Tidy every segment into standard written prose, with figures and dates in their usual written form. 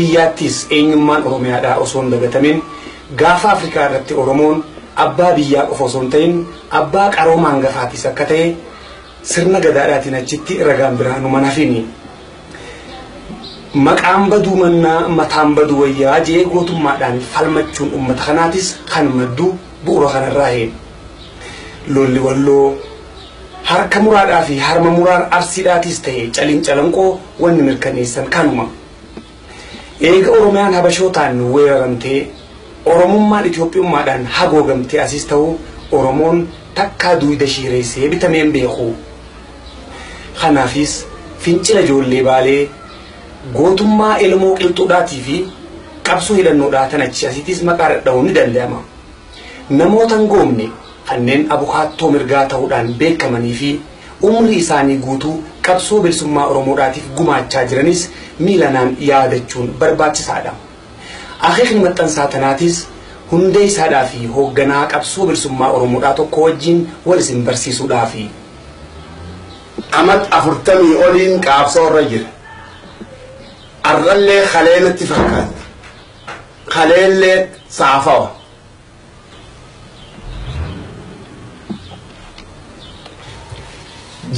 Biyyaattis eenyummaan Oromiyaadhaa osoo hin dagatamin gaafa Afrikaa irratti Oromoon abbaa biyyaa qofa osoo hin ta'in abbaa qaroomaa hangafaatis akka ta'e sirna gadaadhaatiin achitti ragaan biraa numa hafini. Maqaan baduu mannaa mataan baduu wayyaa jee gootummaadhaan falmachuun uummata kanaatis kan maddu bu'uura kanarraa. Lolli Walloo harka muraadhaa fi harma muraan Arsiidhaatis ta'e caliin calanqoo wanni mirkaneessan kanuma. Eega Oromiyaan Habashootaan weeraramtee Oromummaan Itoophiyummaadhaan hagoogamtee asis ta'u Oromoon takkaa duwida shiireessee bitameen beeku. Kanaafis fincila ijoollee Baalee gootummaa Elmoo Qilxuudhaatii fi qabsoo hidhannoodhaa tan achi asiitis maqaa dhadha'uun ni danda'ama. Namoota hin goomne kanneen abukaattoo mirgaa ta'uudhaan beekamanii fi umrii isaanii guutuu qabsoo bilisummaa Oromoodhaatiif gumaachaa jiranis miilanaan yaadachuun barbaachisaadha. Akeekni maxxansaa tanaatis hundee isaadhaa fi hoogganaa qabsoo bilisummaa Oromoodhaa tokko wajjin wal isin barsiisuudhaafi. Amat 40 oliin qabsoo irra jira. Arrallee khaleenatti fakkaata. Khaleellee saafawa.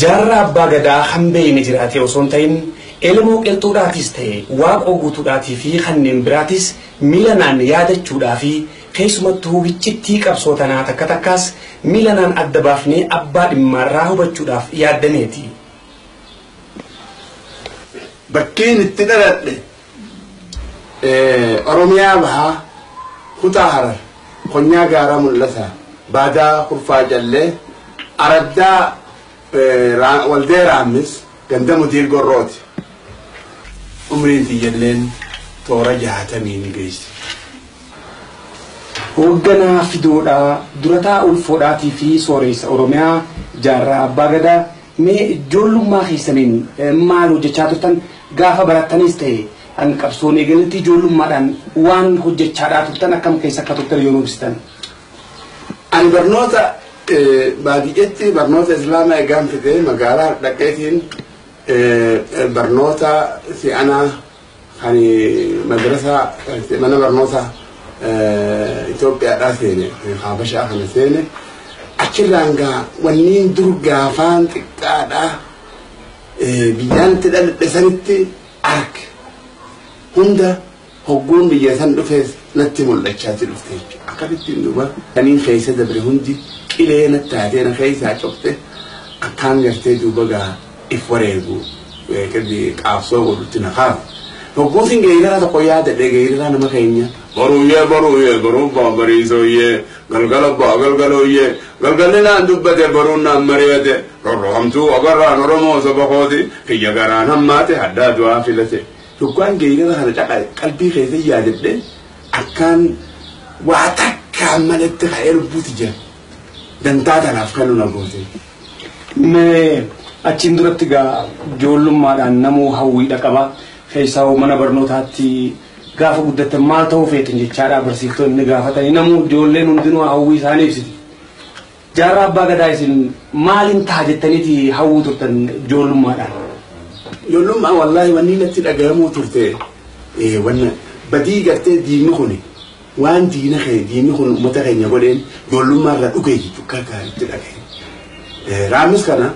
Jaarraa abbaa gadaa hambee inni jiraate osoo hin ta'in Elmoo Qilxuudhaatis ta'e Waaqoo Guutuudhaatii fi kanneen biraatis miilanaan yaadachuudhaa fi keessumattuu hiccittii qabsoo tanaa takka takkaas miilanaan adda baafnee abbaa dhimmaarraa hubachuudhaaf yaaddameeti. Bakkiin itti dhaladhe Oromiyaa bahaa kutaa Harar Konyaa Gaaraa Mul'ataa Baadaa Kurfaa Jallee Araddaa Waldee Raammis ganda Mudiir Gorrooti. Umriin tiyyalleen toora 60 geessi. Hoogganaa Fidoodhaa durataa Ulfoodhaatii fi Sooreessa Oromiyaa Jaarraa Abbaa Gadaa mee ijoollummaa keessaniin maal hojjechaa turtan gaafa barattanis ta'e an qabsoon eegalatti ijoollummaadhaan waan hojjechaadhaa turtan akkam keessa akka turtan yoo ibsitan. Ani barnoota baadiyyeetti barnoota Islaamaa eegaan fidee magaalaa dhaqeetiin barnoota si'anaa kan madrasaa mana barnoota Itoophiyaadhaa seene Habashaa kana seene achirraan gaa wanniin dur gaafaan xiqqaadhaa biyyaan itti dhaladhe sanitti arge hunda hogguun biyya san dhufees natti mul'achaati dhufte jechuudha. Akkasittiin duuba kaniin keessa dabre hundi qilee natti taatee na keessaa cobte akkaan gartee duuba gaa if wareegu qaabsoo godhutti na kaafu. Hogguutiin geerara tokko yaadadhe geerara nama keenya. Baruuyyee baruuyyee baruu baa bariisooyyee galgala baa galgalooyyee galgalli naan dubbate baruun naan mari'ate rorrohamtuu agarraan Oromoo saba kooti kiyya garaan hammaate haddaa du'aa filate. Hoggaan geerara kana caqa qalbii keessa yaadadhe akkaan waa takkaan malatti ka'ee lubbuuti jira. Dantaa tanaaf kan na goote. Mee achiin duratti gaa ijoollummaadhaan namuu hawwiidha qaba. Keessaa mana barnootaatti gaafa guddatan maal ta'uu feetan jechaadha barsiiftonni gaafatanii namuu ijoolleen hundinuu hawwii isaanii ibsiti. Jaarraa Abbaa Gadaa isin maaliin ta'a jettaniiti hawwuu turtan ijoollummaadhaan? Ijoollummaa wallaahi wanni natti dhaga'amuu turte wanna badii gartee diinni kun waan diina kee diinni kun uummata keenya godheen ijoollummaa irraa dhugee jechuudha akka itti dhaga'e. Raamis kana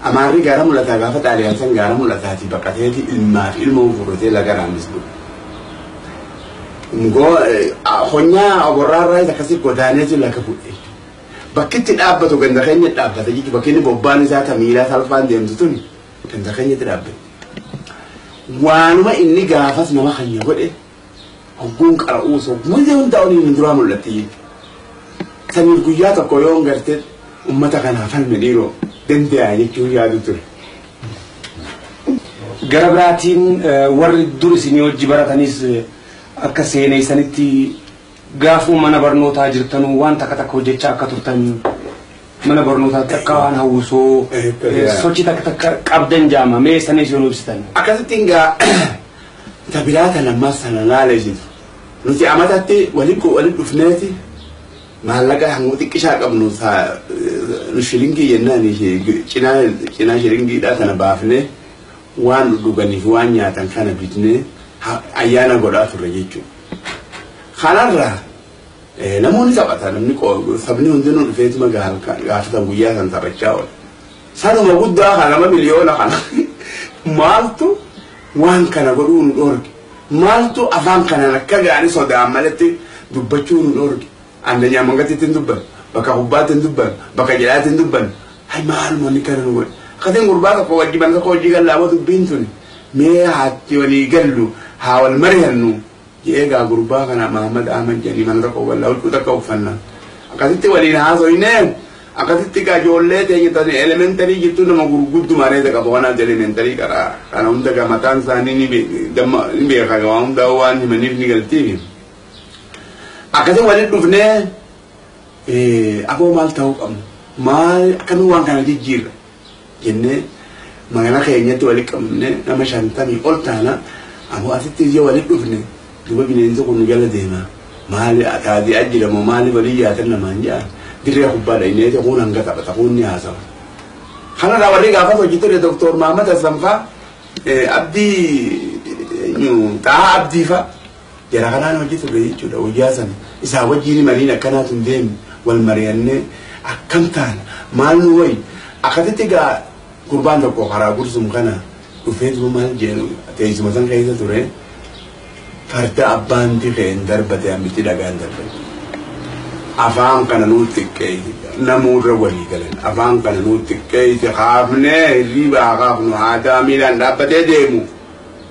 Amaarri gaara mul'ataa gaafa Xaaliyaan san gaara mul'ataati baqateeti ilmaa fi ilmoo fuudhatee laga Raamis bu'e. Honyaa oborraarraa akkasii godaaneetu laga bu'e. Bakki itti dhaabbatu ganda keenya dhaabbata jechuudha. Bakki inni bobbaan isaa tamiilaa salphaan deemtu tuni ganda keenyatti dhaabbate. Waanuma inni gaafas nama keenya godhe hogguun qara'uus hogguun hundaa oliin duraa mul'atti jechuudha. Saniif guyyaa tokko yoo gartee uummata kanaaf falme dhiiroo danda'a jechuun yaadu ture. Gara biraatiin warri dur isinii hojii baratanis akka seeneessanitti gaafuu mana barnootaa jirtanuu waan takka takka hojjechaa akka turtan mana barnootaatti akka waan hawwisoo sochii takka takka qabdan jaama mee sanis yoo ibsitan. Akkasittiin gaa tabiraa tan ammaas sana laaleessitu. Nuti amatatti waliin dhufneeti maallaqa hangoo xiqqishaa qabnu shilingii jennaan cinaa shilingiidhaa sana baafnee waan dhuganiif waan nyaatan kana bitnee Ayyaana godhaa turre jechuudha. Kanarraa namoonni taphatan namni sabni hundinuu dhufeetuma gaafatan guyyaa san taphachaa oola. Sanuma guddaa kana nama miliyoona kana maaltu waan kana godhuu nu dhorge? Maaltu afaan kanaan akka gaarii sodaan malatti dubbachuu nu dhorge? Andanyaa mangatitti hin dubbannu, bakka kubbaatti hin dubbannu, bakka jedhaatti hin dubbannu. Hay maaluma inni kana nu godhe? Akkatiin gurbaa tokko wajji mana tokko wajji gallaa dubbiin tuni mee haatti walii gallu haa wal mari'annu jedhee gurbaa kana Mahammad Ahmad jedhanii mana tokko wallaa huccuu takka uffannaa. Akkasitti waliin haasoyinee akkasitti gaa ijoollee teenya tan elementarii jirtu nama gurguddu mareeta qabu kanaaf elementarii qaraa kana hunda gaa mataan isaanii ni beeka waan hunda waan himaniif ni galtiif. Akkasitti waliin dhufnee aboo maal ta'uu qabna maal akkamii waan kana jijjiirra jennee magaalaa keenyatti walitti qabnee nama 50 ol taana aboo asitti yoo walitti dhufne duuba bineensi kun nu jala deema maali ataadii ajjiramoo maali walii yaatan namaan jedhan dirree kubbaa dhayineeti kun hanga taphata kun ni haasawa. Kanarraa warri gaafas hojii ture Doktor Mahammad Hassan faa Abdii Xahaa Abdii faa jara kanaan hojii ture jechuudha guyyaa sana isaa wajjin mariin akkanaatu hin deemne wal mari'annee akkam taana maal nu wayi akkasitti gaa gurbaan tokko karaa gursum kana dhufee duuba maal jedhu teessuma san keessa ture farda abbaan dirreen darbate hambiti dhagaan darbate. Afaan kana nuu xiqqeesse namuurra walii galan afaan kana nuu xiqqeesse kaafnee hirriibaa haa kaafnu aadaa miilaan dhaabbatee deemu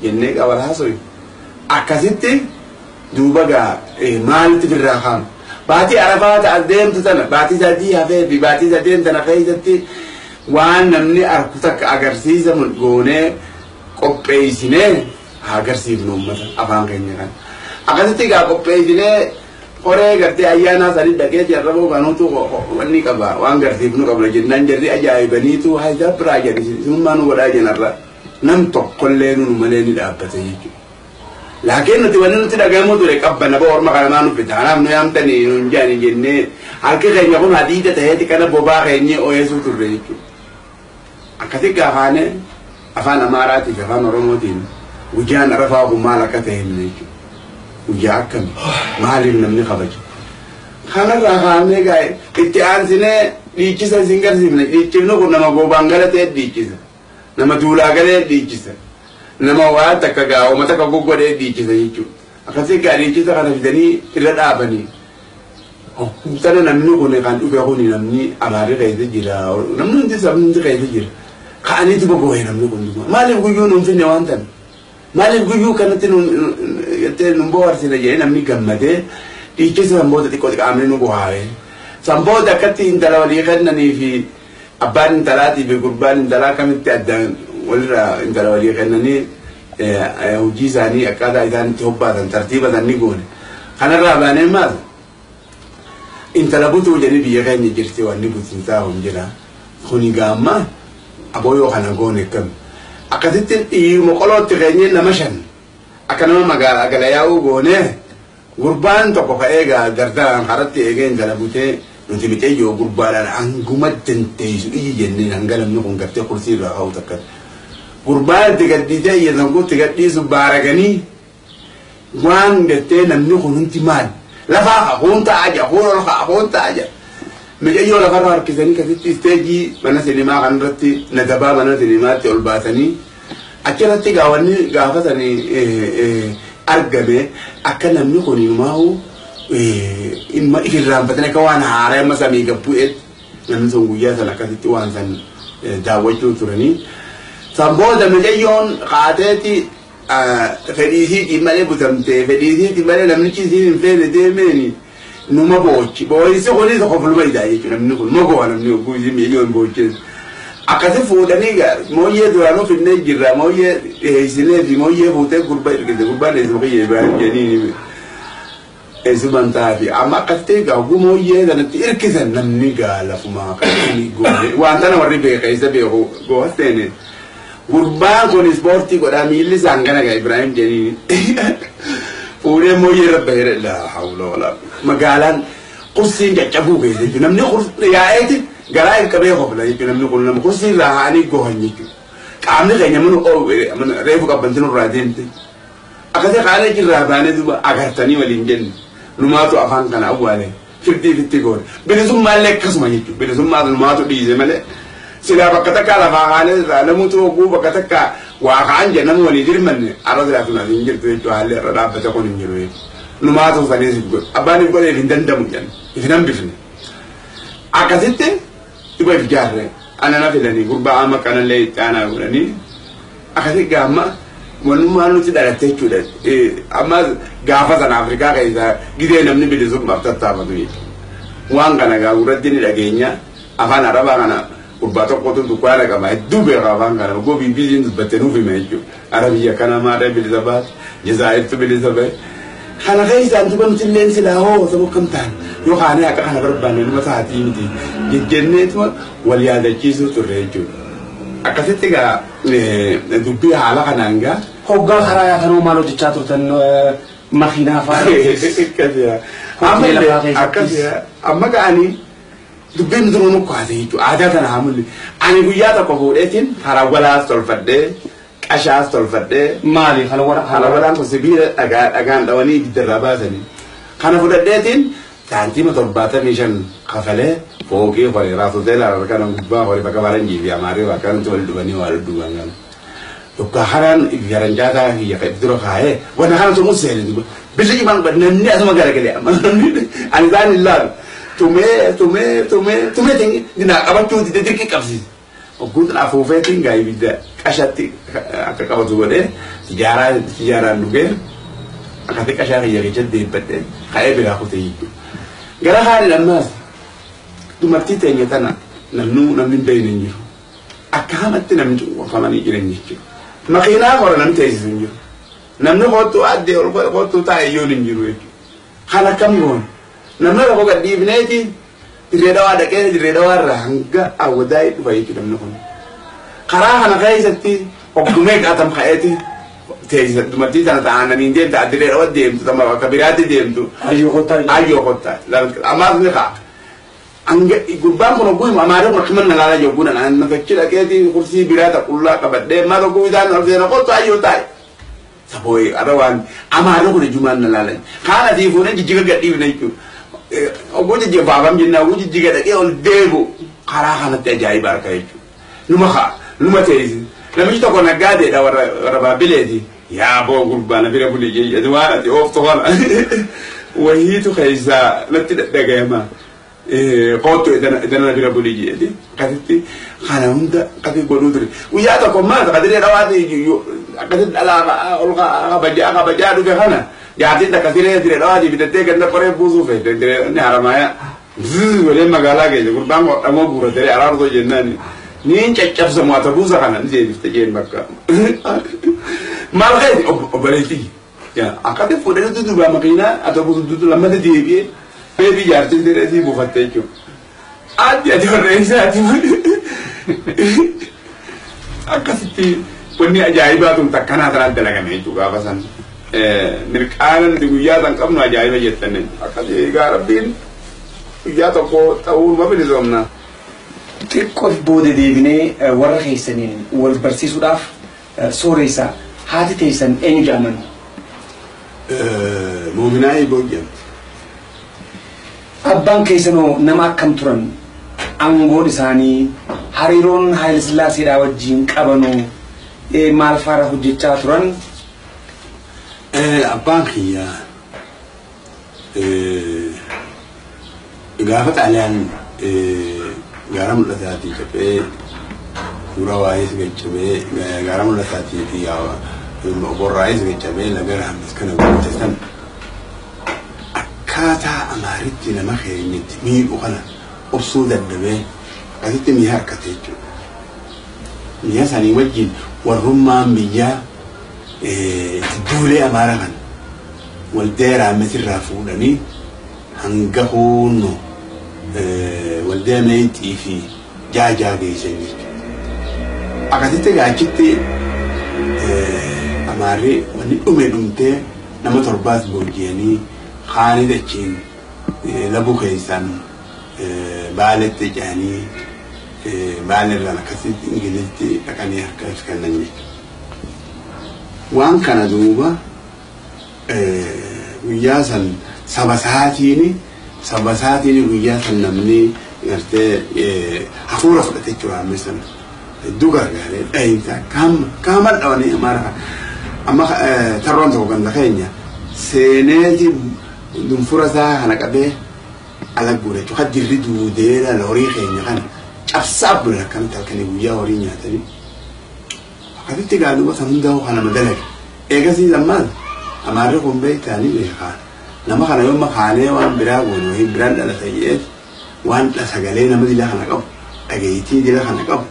jennee qabal haasoyi. Akkasitti duuba gaa maalitti birraa kaafnu baatii arafaa ta'a deemtu tana baatii 3 hafee fi baatii 3 tana keessatti waan namni arku takka agarsiisa goonee qopheessinee haa agarsiifnu uummata afaan keenya kana. Akkasitti gaa qopheessinee qoree gartee ayyaanaa sanii dhaqee jarraboo kanuutu wanni qaba waan garsiifnu qabna jennaan jarri ajaa'ibaniitu haa biraa jedhi sinummaa nu godhaa jenarra nam tokkollee nu malee ni dhaabbate jechuudha. Laakiin nuti wanni nuti dhagahamu ture qabbana boo orma kana maa nu fita kanaaf nu yaamtanii nu hin jaani jennee harki keenya kun hadiida ta'eeti kana bobaa keenyee ooyesuu turre jechuudha. Akkasi gaafaane afaan Amaaraatii fi afaan Oromootiin guyyaan arafaa kun maal akka ta'e himne jechuudha. Guyyaa akkami maaliif namni kabaja? Kanarraa kaafnee gaa itti aansinee dhiichisa isin garsiifne dhiichifni kun nama goobaan galatee dhiichisa nama duulaa galee dhiichisa nama waa takka gaa uummata takka goggodhee dhiichisa jechuudha. Akkasii gaa dhiichisa kana fidanii irra dhaabanii sana namni kun kan dhufe kun namni Amaarri keessa jira namni hundi sabni hundi keessa jira ka'aniitu bobboo'e namni kun maaliif guyyuu nuun finne waan tan maaliif guyyuu kanatti nuun bohaarsine jedhee namni gammadee dhiichisa sanboota xiqqoo xiqqaamni nu bohaare sanboota akkatti intala walii kennanii fi abbaan intalaatii fi gurbaan intalaa akkamitti addaan walirraa intala walii kennanii hojii isaanii akkaataa isaan itti hobbaatan tartiiba san ni goone kanarraa baanee maal intala butuu jedhanii biyya keenya jirti wanni butinsaa hun jira kuni gaamma aboo yoo kana goone akkami akkasitti dhiiruma qolootti keenyee nama 5 akka nama magaalaa gala yaa'uu goone gurbaan tokko ka'ee gaa dardaraan karatti eegee intala butee nuti mixeeyyoo gurbaadhaan hanguma dandeessu iyyi jenneen hanga namni kun gartee kursii irraa ka'u takka gurbaan itti gadhiisee iyya sangu itti gadhiisu baaraganii waan gartee namni kun hundi maal lafaa ka'a kun ta'a jira kun ol ka'a kun ta'a jira mixeeyyoo lafarra harkisanii kasitti isteejii mana sinimaa kanarratti nadabaa mana sinimaatti ol baasanii achirratti gaafanni gaafatanii argame akka namni kun himaa'u ifirraanfatanii akka waan haaraa amma samii gabbu'eetti namni sun guyyaa sana akkasitti waan san daawwachuu turanii. San booda mucayyoon kaateeti fedhiisiitiin malee butamtee fedhiisiitiin malee namnichi isiin hin feene deemeeni numa boochi boo'insi kunis kofluma idaa jechuudha namni kun mogoo namni hogguu isiin miiliyoon boochees. Akkasi fuudhanii mooyyee duraanuu finnee jirra mooyyee dhiheessinee fi mooyyee fuutee gurbaa ergite gurbaan eessuma kiyya Ibrahim jedhanii eessumaan ta'aa fi amma akkasitti egaa hogguu mooyyee sanatti hirkisan namni gaa lafumaa akkasii goone waan tana warri beeka isa beeku goofa seene gurbaan kun ispoortii godhaa miilli isaan kana gaa Ibrahim jedhanii fuudhee mooyyee irra bahee laa hawla walaa magaalaan kursiin caccabuu keessa jechuudha namni yaa'eeti garaa hin qabee kofla jechuudha namni kun nama kursii irraa haanii gohan jechuudha qaamni keenya mana reefu qabbanti nurraa deemte Akkasii kaanee jirraa baanee duuba agartanii waliin jenne numaatu afaan kana awwaale firdii fitti goone bilisummaallee akkasuma jechuudha bilisummaa numaatu dhiise malee silaa bakka takka lafaa kaanee namuutu oguu bakka takka waa kaan jedhe nama walii dirmanne arra silaa tun asiin jirtu jechuudha haalli irra dhaabbate kun hin jiru jechuudha numaatu saniis godhe abbaan if godhe hin danda'amu jenne if hin hambifne akkasitti duba if jaarre anana fidanii gurbaa amma kanallee itti aanaa godhanii akkasii gaamma wanummaa nuti dhalatte jechuudha. Amma gaafa sana Afrikaa keessa gidee namni bilisummaaf tattaafatu jechuudha. Waan kana gaa gurratti ni dhageenya afaan Arabaa kana gurbaa tokkotu dukkaana qaba hedduu beeka afaan kana oguu BBC'n dubbatte nuuf hime jechuudha. Arabiyya kana maadha bilisa baate Jazaa'irtu bilisa bahe. Kana keessaan duba nuti illee silaa hoo saba akkam ta'an yoo kaanee akka kana barbaanne numa taatii miti jejjenneetuma wal yaadachiisuu turre jechuudha. Akkasitti gaa dubbii haala kanaan gaa. Hoggaa karaa yaatanuu maal hojjechaa turtan makiinaa fa'aa? Amma ga'anii dubbiin duruu nu kaase jechuudha. Aadaa tana haa mul'i. Ani guyyaa tokko fuudheetiin harawwalaas tolfadhee qashaas tolfadhee. Maali halawwala? Halawwalaan kun sibiila dhagaan dhawanii ibiddarraa baasanii. Kana fudhadheetiin saantiima 75 kafalee fooqii horii raasotee kana gubbaa horii bakka faranjii fi amaarii bakka nuti wal dhufanii wal dhugan kana. Tokko haraan faranjaataa kiyya kan dura kaa'ee wanna kana tumuun seene duba billi cimaan namni asuma garagalee amma ani isaan hin laalu tumee tumee tumee tumee dinaa qabachuu dide dirqii qabsiise. Ogguutin afuufeetiin gaa ibidda qashatti akka qabatu godhee tijaaraan dhugee akkatti qashaa kiyya keessatti deebbadhee ka'ee biraa kutee jechuudha. Gara haali ammaas dumartii teenya tana namnuu namni hin beekne hin jiru. Akka hamatti namni cunqurfamanii jiran jechuudha. Makiinaa kora namni teessisu hin jiru. Namni kottuu addee ol kottuu taa'e iyyuu hin jiru jechuudha. Kan akkam goone namni tokko gad dhiifneeti dirree dhawaa dhaqee dirree dhawaa irraa hanga awwadaa dhufa jechuudha namni kun. Karaa kana keessatti oggumee qaatam ka'eeti teessisa dumartii tana ta'anii deemta dirree dhawaa deemtu tama bakka biraatti deemtu. Ayyoo kottaa. Ayyoo kottaa. Ammaas ni ka'a. Hanga gurbaan kun ogguu himu amaarri kun akkuma na laalaa jiru gunan an fakkii dhaqeeti kursii biraa taqullaa qabadhee maal ogguu isaan ol seena kottu ayyoo taa'e. Sabooyi arra waan amaarri kun ijumaan na laalan. Kaan asii fuunee jijjiga gadhiifne jechuudha. Ogguu jijjiga baafam jennaa ogguu jijjiga dhaqee ol deebu karaa kanatti ajaa'iba harka jechuudha. Numa ka'a numa teessisa. Namichi tokko naggaadeedha warra baabbileeti. Yaa boo gurbaa na bira buli jee waan ati ooftu kana. Wahiitu keessaa natti dhagayama. Kottu edana bira buli jedhi akkasitti kana hunda akkasi godhuu ture. Guyyaa tokko maal qadiree dhawaati akkasitti dhalaa ol kabajaa kabajaa dhufe kana jaartiin takka siree siree dhawaati bitattee ganda qoree buusuu feete inni haramaaya. Waleen magaalaa keessa gurbaan hodhamoo guuratee araarsoo jennaan niin caccabsamu ata buusa kana ni deebifte jeen bakka. Maal keeti obboleettii akkasitti fuudhanii duubaa makiinaa ata buusu lammata deebi'ee. Baby jaartiin dirreetii buufattee jechuudha. Addi ati warra isaati akkasitti wanni ajaa'ibaa tun takkanaa tanaan dalagame jechuudha gaafa san. Mirqaana nuti guyyaa san qabnu ajaa'iba jettanii akkasii egaa rabbiin guyyaa tokko ta'uu numa bilisoomna. Xiqqoof booda deebinee warra keessaniin wal barsiisuudhaaf sooressa haati teessan eenyu jedhaman? Moominaa Iboo jedhamti. Abbaan keessanoo nama akkam turan? Aangoon isaanii hariiroon Haayile Sillaaseedhaa wajjin qabanoo maal faara hojjechaa turan? Abbaan kiyya gaafa Xaaliyaan gaara mul'ataatii caphee dura waa'ees gaccabee gaara mul'ataatii fi borraa'ees gaccabee laga Raammis kana guute san akkaataa amaaritti nama keenyatti miidhu kana obsuu dadhabee akkasitti mi'a harkate jechuudha. Mi'a sanii wajjin warrummaan biyyaa duulee amaara kana waldee Raammis irraa fuudhanii hanga huunnu waldee meexxii fi jaajaa geessan jechuudha. Akkasitti gaachitti amaarri wanni dhume dhumtee nama torbaas booji'anii kaanii dachiin labu keessaan baaletti ce'anii baaleerraan akkasitti Ingilizitti dhaqanii harka kennan jechuudha. Waan kana duuba Guyyaa san saba isaatiin guyyaa san namni gartee hafuura fudhate jechuudha amma san hedduu gargaaree dhahinsa kaama dhawanii amaara kana. Amma tarroon tokko ganda keenya seeneeti dunfura isaa kana qabee ala guure jechuudha. Kan dirri duudee laala horii keenya kana cabsaa bulan akkanatti halkanii guyyaa horii nyaatanii. Akkasitti gaaduba san hundaa'u kana madalage. Eegasii ammaas amaarri kun beektaanii beekaa. Nama kana yoo makaanee waan biraa goone wayii biraan dhalate jedhee waan sagalee nama dila kana qabu dhageettii dila kana qabu.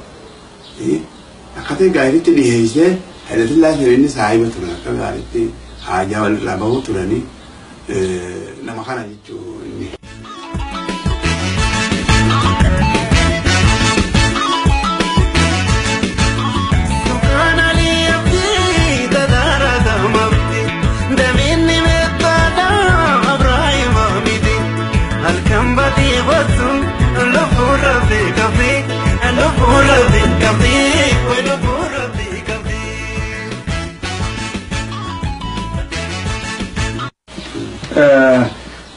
Akkasii gaariitti dhiyeessee Hayilasillaaseen inni saahiba turan akka gaariitti haajaa walirraa bahuu turanii nama kana jechuun inni.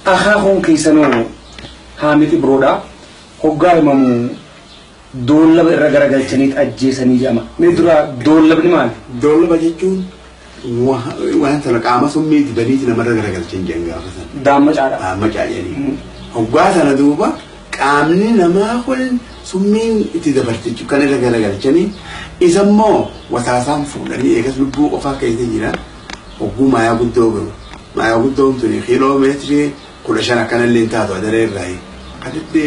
Akaakuun keessanoo Haamid Ibroodha. Hoggaa himamu doollaba irra garagalchaniit ajjeesanii jedhama. Mee dura doollabni maali? Doollaba jechuun waan sana qaama summii dibaniiti namarra garagalchan jedhan gaafa sana. Daammacaadha. Daammacaa jedhanii. Hoggaa sana duuba qaamni namaa kun summiin itti dabarte jechuudha kan irra garagalchanii isammoo wasaasaan fuudhanii eegas lubbuu qofaa keessa jira hogguu maayaa guddoo gahu. Maayaa guddoon tuni kiiloo meetirii 15 akkanallee hin taatu adaree irraa akkasitti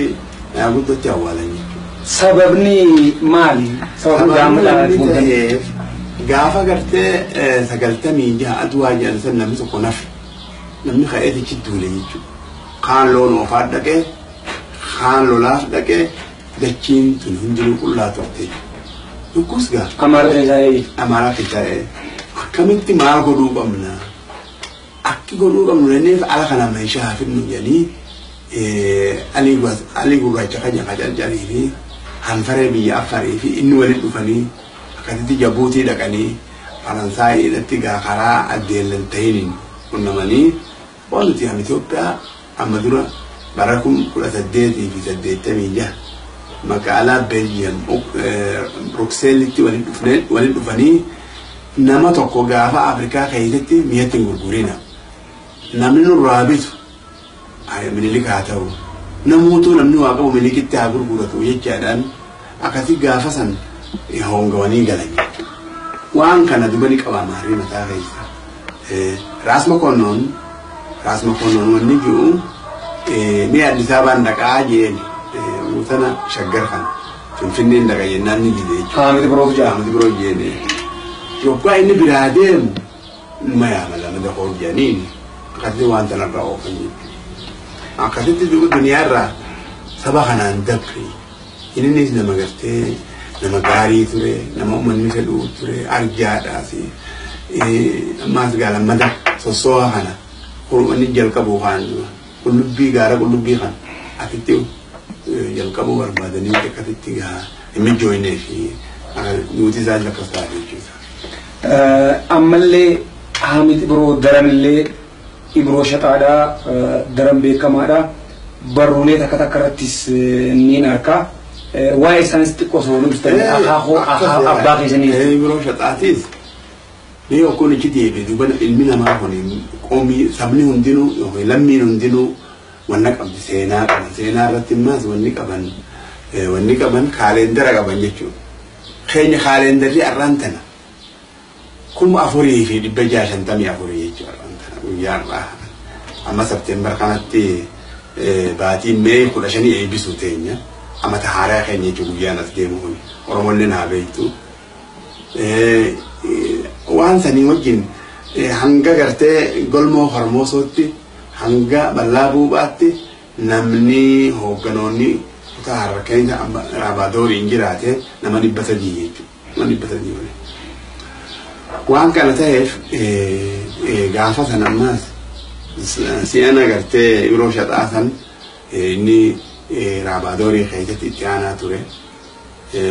maayaa guddootti awwaalan jechuudha. Sababni maali? Sababni daammacaadha ta'eef gaafa gartee 96 aduwaa jedhan san namni tokko nafe namni ka'eetichi duule jechuudha. Kaan loon oofaa dhaqee kaan lolaaf dhaqee dachiin tun hundinuu qullaa turte. Dhukkus gaafa. Amaaraa keessaa. Amaaraa keessaa akkamitti maal godhuu qabna? Akki godhuu qabnu jenneef ala kana meeshaa hafinu jedhanii alii gurraacha kan qacarcarii fi hanfaree biyya affarii fi inni waliin dhufanii akkasitti Jabuutii dhaqanii Faransaayii gaa karaa addeellan ta'iniin qunnamanii waan nuti am Itoophiyaa amma dura bara 1886 magaalaa Beeljiyeem Brukseelitti waliin dhufanii nama tokko gaafa Afrikaa keessatti mi'atti hin gurgurina. Namni nurraa bitu Minilik haa ta'u namoota namni waa qabu Minilikitti haa gurguratu jechaadhaan akkasii gaafa san hongawanii galan jechuudha. Waan kana duba ni qaba maarrii mataa keessa. Raas Makonnoon wanni jiru mi'a Addis Ababaan dhaqaa jeen sana shaggar kana Finfinneen dhaqa jennaan ni dide jechuudha. Haamid Birootu jedha. Haamid Biroo jeene. Yoggaa inni biraa deemu numa yaama lama dafoo jedhaniin akkasitti waan sanarraa oofan jechuudha. Akkasitti duniyaarraa saba kanaan dabre innis nama gartee nama gaarii ture nama uummanni fedhuu ture arjaadhaas ammaas gaalammata sossoo'a kana inni jalqabuu kaan qullubbii gaara qullubbii kana asitti jalqabuu barbaadanii akkasitti gaa hin mijoonee fi nuti isaan akkas taate jechuudha. Ammallee Haamid Ibiroo daranillee Ibiroo shaxaadhaa daran beekamaadha. Barruulee takka takka irrattis niin argaa. Waa'ee isaanis xiqqoo osoo ibsitan akaakuu abbaa keessanii. Ibiroo shaxaatis ni yookuun ichi deebi'e duuba ilmi namaa kun qoomii sabni hundinuu yookiin lammiin hundinuu wanna qabdi seenaa qaban seenaa irratti immaas wanni qaban kaalendara qaban jechuudha. Keenya kaalendarri arraan tana 4654 jechuudha arraan tana guyyaa har'aa. Amma Septeembar kanatti baatii Mee 15 eebbisuu teenya amata haaraa keenya jechuudha guyyaan as deemu kun Oromoolleen haa beektu. Waan sanii wajjin hanga gartee golmoo hormoosootti hanga bal'aa buuphaatti namni hoogganoonni kutaa harkeensa raabadooriin jiraate nama 300 jechuudha. Nama 300 waliin. Waan kana ta'eef gaafa sana ammaas si'ana gartee yeroo shaxaa san inni raabaadorii keessatti itti aanaa ture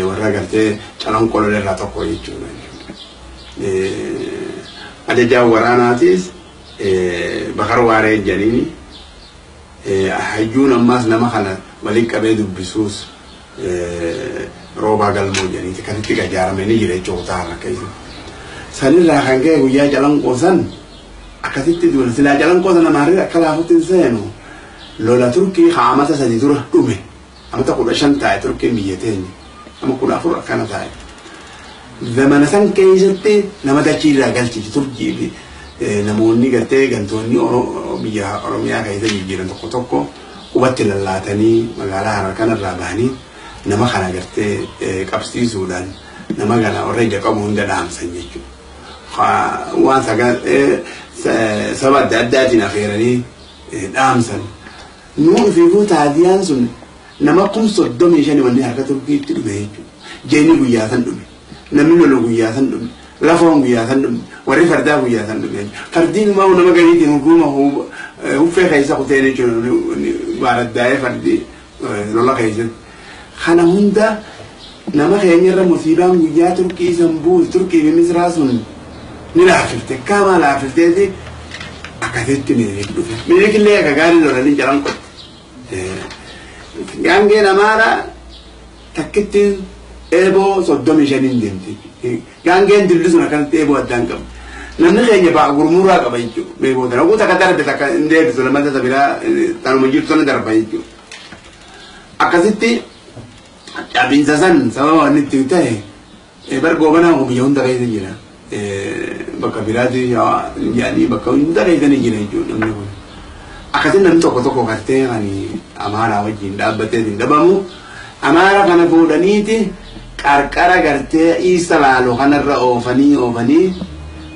warra gartee calanqoo irraa tokko jechuudha. Ajajaan waraanaatis Bakar Waaree jedhaniini hayyuun ammaas nama kana waliin qabee dubbisuus Roobaa Galmoo jedhaniiti akkasitti ijaaramee ni jira jechuudha kutaa har'a keessa. Sanirraa kan ka'e guyyaa Calanqoo san akkasitti duula silaa Calanqoo sana maarree akka laafutti hin seenu lola Turkii haamata 3 dura dhume amata 15 taa'e Turkiin biyya teenya ama 14 akkana taa'e. Zamana san keessatti nama dachii irraa galchiti Turkii fi namoonni gartee gantoonni biyya Oromiyaa keessa jijjiiran tokko tokko qubatti lallaatanii magaalaa Harar kanarraa bahanii nama kana gartee qabsiisuudhaan nama kana warra ija qabu hunda dhaamsan jechuudha. Waan saba adda addaatiin afeeranii dhaamsan. Nuun fiiguu taadiyaan sun nama 35,000 wanni harka Turkiitti dhume jechuudha. Jeenyi guyyaa san dhume. Namni lolu guyyaa san dhume. Lafoon guyyaa san dhume. Warri fardaa guyyaa san dhume. Fardiin immoo nama gariitiin hukuuma huffee keessa kuteen jechuudha. Baaraddaa'ee fardi lola keessatti. Kana hunda nama keenyarra musiibaan guyyaa Turkii san buuse Turkii fi Misraa sun ni laafifte. Kaamaa laafifteeti akkasitti Minilik dhufe. Minilik illee akka gaarii lolanii Calanqootti. Gaangeen Amaaraa takkittiin eeboo 35 deemti. Gaangeen dilli sun akkanatti eeboo addaan qabu. Namni keenya ba'a gurmuraa qaba jechuudha. Beekoo tana guutaa akka darbe takka hin deebisu lammataa isa biraa tanuma jirtu sana darba jechuudha. Akkasitti cabinsa san sababa wanni itti ta'e bar Goobanaa kun biyya hunda keessa jira. Bakka biraatti yaa'anii bakka hunda keessa ni jira jechuudha namni kun. Akkasitti namni tokko tokko gartee kan Amaaraa wajjin dhaabbatee hin dhabamu. Amaara kana fuudhaniiti qarqara gartee isa laalu kanarra oofanii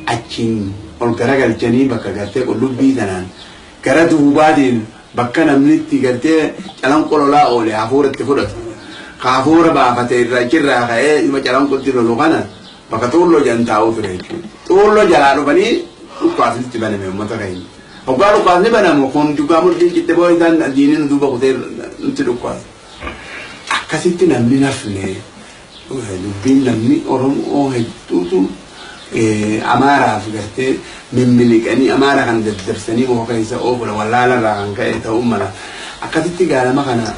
achiin ol garagalchanii bakka gartee qullubbii tanaan gara duubaatiin bakka namni itti gartee Calanqoo lolaa oole hafuura itti fudhatu. Hafuura baafate irraa achirraa ka'ee dhuma Calanqootti lolu kana bakka xuulloo jedhan taa'uu ture jechuudha. Xuulloo jalaa dhufanii dhukaasni itti baname uummata keenya. Hoggaa dhukaasni banamu kun dhugaa murtiin citte boo isaan diiniin duuba kutee nutti dhukaasa. Akkasitti namni nafne dubbiin namni Oromoo hedduutu Amaaraaf gartee mimmiliqanii Amaara kana daddarsanii muka keessa oofudha wallaalarraa kan ka'e ta'uu mala. Akkasitti gaalama kana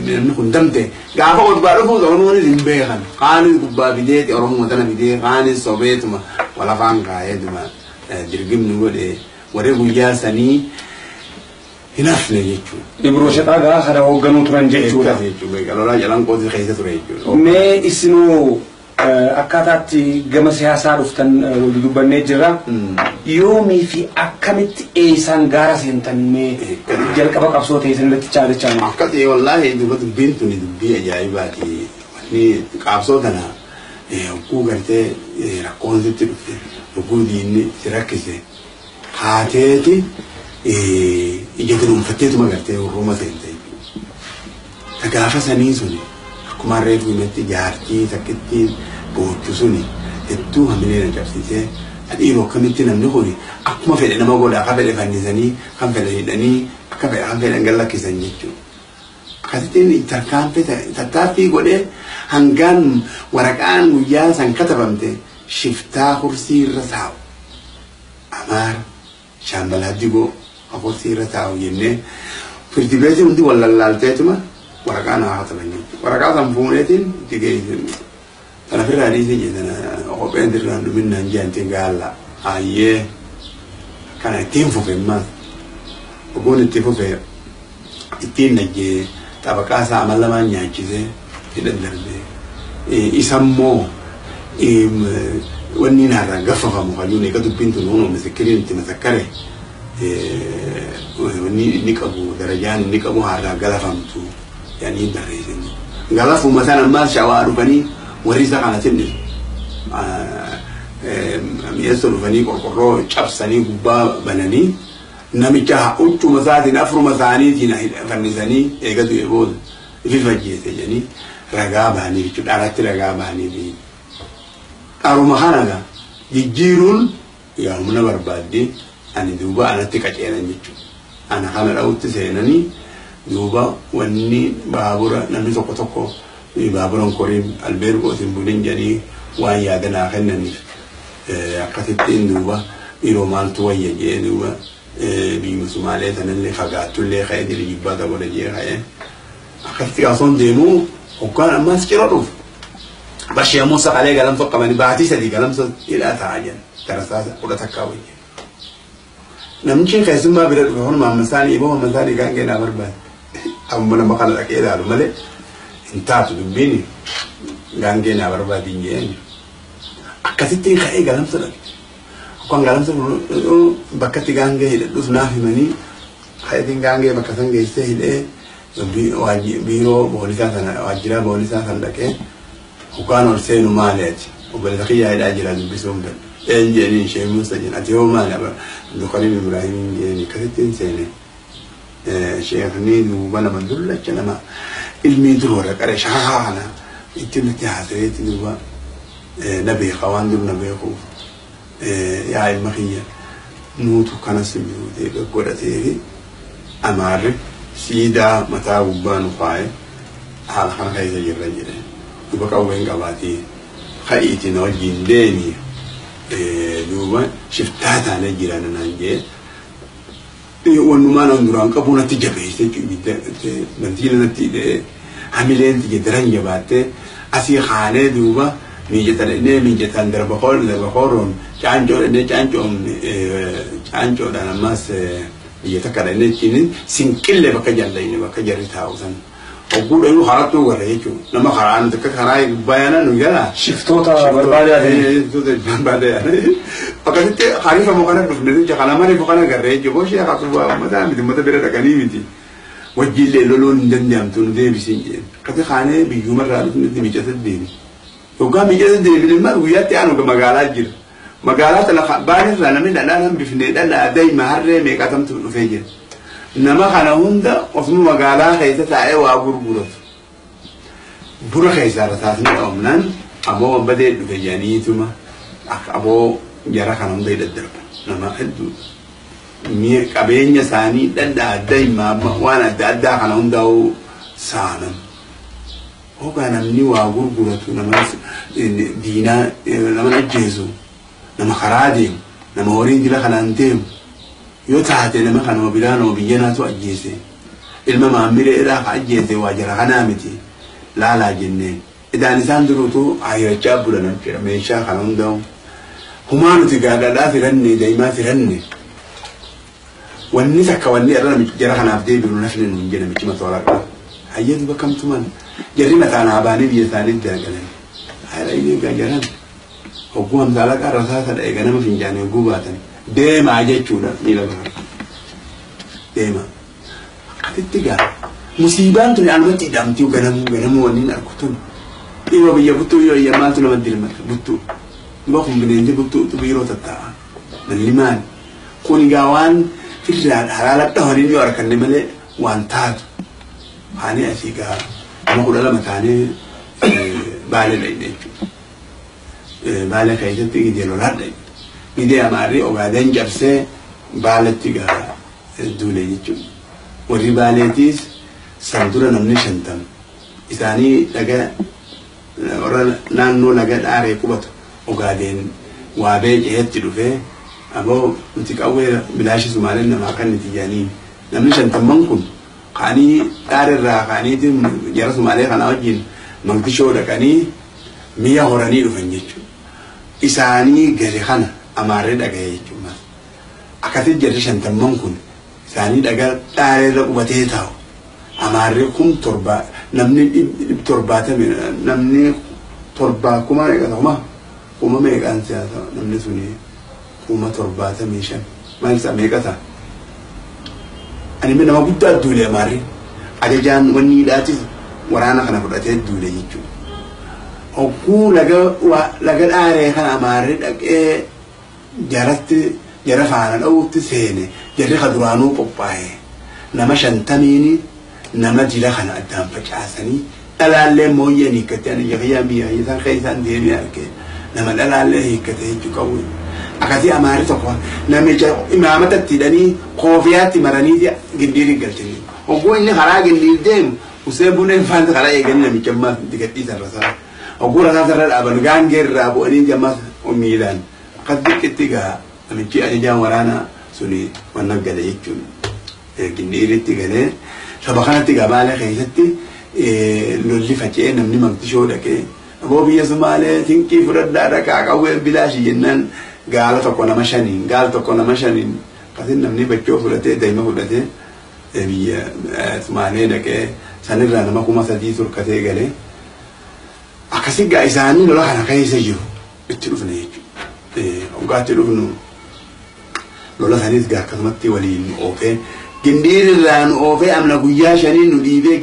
namni kun damte gaafa gubbaa dhufuus Oromoonis hin beekan. Kaanis gubbaa fideeti Oromoo tana fidee kaanis sobeetuma walafaan kaa'eetuma dirgimni godhe warri guyyaa sanii hin hafne jechuudha. Ibroo Shaxaa kana hoogganuu turan jechuudha. Jechuudha. Lolaa Calanqootii keessa ture jechuudha. Mee isinuu akkaataatti gama siyaasaa dhuftan wal dubbannee jirra. Yoomii fi akkamitti eessaan gaara seentan mee jalqaba qabsoo ta'e sanirratti chaalichaa? Akkasii wallaahi duba dubbiin tuni dubbii ajaa'ibaati. Wanni qabsoo tana hogguu gartee rakkoon sitti dhufte hogguu diinni si rakkise haateeti ija dunuunfatteetuma gartee hurruuma seente. Ta gaafa sanii suni akkuma reefu himetti jaartii takkittiin boochu suni hedduu hamilee na cabsiisee dhiiroo akkamitti namni kun akkuma fedhe nama godha akka fedhe fannisanii kan fedhe hidhanii akka fedhe kan fedhan gallakkisan jechuudha. Akkasittiin tattaaffii godhee hangaan waraqaan guyyaa san katabamte shiftaa kursii irra taa'u. Amaara Shaambalaa Digoo kursii irra taa'u jennee firdi beetii hundi wal lallaalteetuma waraqaa naa kataban jechuudha. Waraqaa san fuuneetiin itti geessin. Tana firraa dhiisee jedhana kopheen dirraan dhuminnaan jaantiin gaalla. Ayyee kana ittiin fufe ammas. Ogoon itti fufe ittiin najjee xabaqaa isaa amal lamaan nyaachisee hidhan darbee. Isammoo wanni narraa gaffafamu hayyuun eega dubbiin tun hono misikiriin itti masakkare wanni inni qabu darajaan inni qabu harraa galafamtu yaanii barreessan. Galafuma sana ammaas shawaa dhufanii warri isa kana tinnisu. Mi'eessa dhufanii qorqorroo cabsanii gubbaa bananii namicha huccuma isaatiin afuruma isaaniitiin fannisanii eega du'e booda ifi fajjeese jedhanii ragaa bahanii jechuudha. Alatti ragaa bahanii. Qaruma kana jijjiiruun yaa humna barbaadde ani duuba anatti qaceelan jechuudha. Ana kana dha'utti seenanii duuba wanni baabura namni tokko tokko baaburan koriin albeergootiin bulin jedhanii waan yaada naa kennaniif akkasittiin duuba Yeroo maaltu wayya jee duuba biyya Sumaalee sanallee fagaattullee ka'ee jira jibbaa dabala jee ka'ee. Akkasitti osoon deemuu hoggaan ammas cira dhufu. Bashee ammoo saqalee galamsa qabanii baatii 3 galamsa hidhaa taa'aa jiran darasaa 11 wayya. Namichi keessummaa bira dhufe kun maammasaanii iboo maammasaanii gaangee naa barbaade. Amma nama kana dhaqee ilaalu malee hin taatu dubbiin gaangee naa barbaade hin jeen. Akkasitti ka'ee galamsa dhaqe. Hoggaan galamsa bakka itti gaangee hidhadhus naaf himanii ka'eetiin gaangee bakka san geessee hidhee biiroo boolisaa sana waajjira boolisaa sana dhaqee hoggaan ol seenu maali ati obboleessa kiyyaa hidhaa jira dubbisuun fedha. Een jedhanii ishee Musa jedhan ati hoo maali Abdulkariim Ibraahiim jedhanii akkasitti hin seene. Sheekni duuba nama dullacha nama ilmii dur warra qaree shakakaa kana itti nutti haasaweetti duuba na beeka waan dur na beekuuf yaa ilma kiyya nuutu kanas mi'ootee godhatee fi amaarri siidaa mataa gubbaa nu kaa'e haala kana keessa jirra jedhe duuba qawween qabaatee ka'iitii na wajjin deemi duuba shiftaa taanee jira naan jee wannumaan an duraan qabu natti jabeesse bantiina natti hidhee hamileen tiyya daran jabaattee asii kaanee duuba miijatan dhennee miijataan darba kooroon caancoo dhennee caancoodhaan ammas biyya takka dhennee ittiin sinqillee bakka jallayne bakka jarri taa'u san. Hogguu dhayuu karattuu garra jechuudha. Nama karaa nuti akka karaa gubbaa yaana nu jala. Shiftoota barbaada yaadanii. Shiftoota barbaada yaadanii. Akkasitti hariifamu kana dhufne jecha kana mariifu kana garra jechuudha. Boshee haasuu uummataa miti uummata bira dhaqanii miti. Wajjiillee loluun hin danda'amtu nu deebisiin jedhe. Akkasi kaanee biyyumarraa dhufnetti miicata deebi. Hoggaa miicata deebine maal guyyaatti aanu magaalaa jira. Magaalaa tana baanirraa namni dhadhaan hambifnee dhadhaa daa'ima harree meeqatamtu dhufee jira. Nama kana hunda osuma magaalaa keessa taa'ee waa gurguratu. Buna keessaa rasaasni dhoomnaan aboo wanbadee dhufe jedhaniituma akka aboo jara kana hunda daddarban nama hedduu. Mi'a qabeenya isaanii dhadhaa daa'ima waan adda addaa kana hundaa'uu saaman. Hoggaa namni waa gurguratu nama diinaa nama ajjeesu nama karaa deemu nama horii dila kanaan deemu. Yoo taate nama kanuma biraan oo biyya naatu ajjeese ilma maamilee irraa ka ajjeese waa jara kanaa miti laalaa jenneen idaan isaan duruutu ayyachaa bulan jechuudha meeshaa kana hundaa'u humaa nuti gaadhadhaa firanne daa'imaa firanne wanni takka wanni irra namichi jara kanaaf deebi'u nafni nuun jedhe namichi mataa waraqaa hayyee duuba kamtuman jarri mataa naa baanii biyya isaanii dalagalan haala inni egaa jaran hogguu hamsaalaqaa rasaasa dha'e ganama finjaanii hogguu baatan. Deemaa jechuudha miila bara. Deema. Akkasitti gaa musiibaan tuni anumatti hidhamtii ganamuu ganamuu wanni argu tun. Dhiiroo biyya buttuu yoo iyya maaltu nama dilmata buttuu. Duba kun bineensi buttuu biiroo tattaa'a. Malli maali? Kun gaa waan firraan halaala dhahanii yoo arganne malee waan taatu. Haani asii gaa nama 12 taanee baalee dhaqne jechuudha. Baalee keessatti gidee lolaa dhaqne. Gidee amaarri Ogaadeen cabsee baalatti gaa duule jechuudha. Warri baaleetiis san dura namni 50 isaanii dhaga warra naannoo laga dhaaree qubatu Ogaadeen waa beeceetti dhufee aboo nuti qawwee bilaashi Sumaaleen namaa kan nuti jedhanii namni 50 kun kaanii dhaareerraa kaaniitiin jara Sumaalee kanaa wajjin Maqdishoo dhaqanii mi'a horanii dhufan jechuudha. Isaanii gale kana amaarree dhaga'e jechuudha. Akkasitti jarri 50 kun isaanii dhagaa dhaareerra qubatee taa'u. Amaarree 7,000 namni 770 namni 7 kuma meeqa kuma kuma meeqaan siyaasa namni suni 75,000 maal isaa meeqa ta'a? Ani nama guddaa duule amaarree ajajaan wanni hidhaatis waraana kana fudhatee duule jechuudha. Hogguu laga dhaaree kana amaarree dhaqee jaratti jara faana dha'uutti seene jarri ka duraanuu qophaa'e nama 50 nama jila kana addaan facaasanii dhalaallee mooyyeen hiikkatee ani jakiyyaan biyya isaan keessaan deemee arge nama dhalaallee hiikkatee jechuu qabu. Akkasii amaarri tokko namicha imaamata itti hidhanii koofiyaatti maranii gindiirii galchanii. Hogguu inni karaa gindiir deemu usee buneen faanti karaa eeganii namicha ammaas itti gadhiisan rasaa. Hogguu rasaa sarara dhaaban gaangee irraa bu'anii jammaas miilaan. Akkas diqqitti gaa Namichi ajajaan waraanaa suni wanna gale jechuun Gindhiiritti galee saba kanatti gabaalee keessatti lolli faca'ee namni Maqdishoo dhaqee aboo biyya Sumaalee tinqii fudhadhaa dhaqaa qawwee bilaashi jennaan gaala tokko nama shaniin gaala tokko nama shaniin akkasin namni bachoo fudhatee daa'ima fudhatee biyya Sumaalee dhaqee sanirraa nama 3000 turkatee galee akkasii gaa isaanii lola kana keessa jiru itti dhufne jechuudha. Hoggaatti dhufnu lola sanis gaa akkasumatti waliin oofee Gindhiirirraa nu oofee amna guyyaa 5 nu dhiibee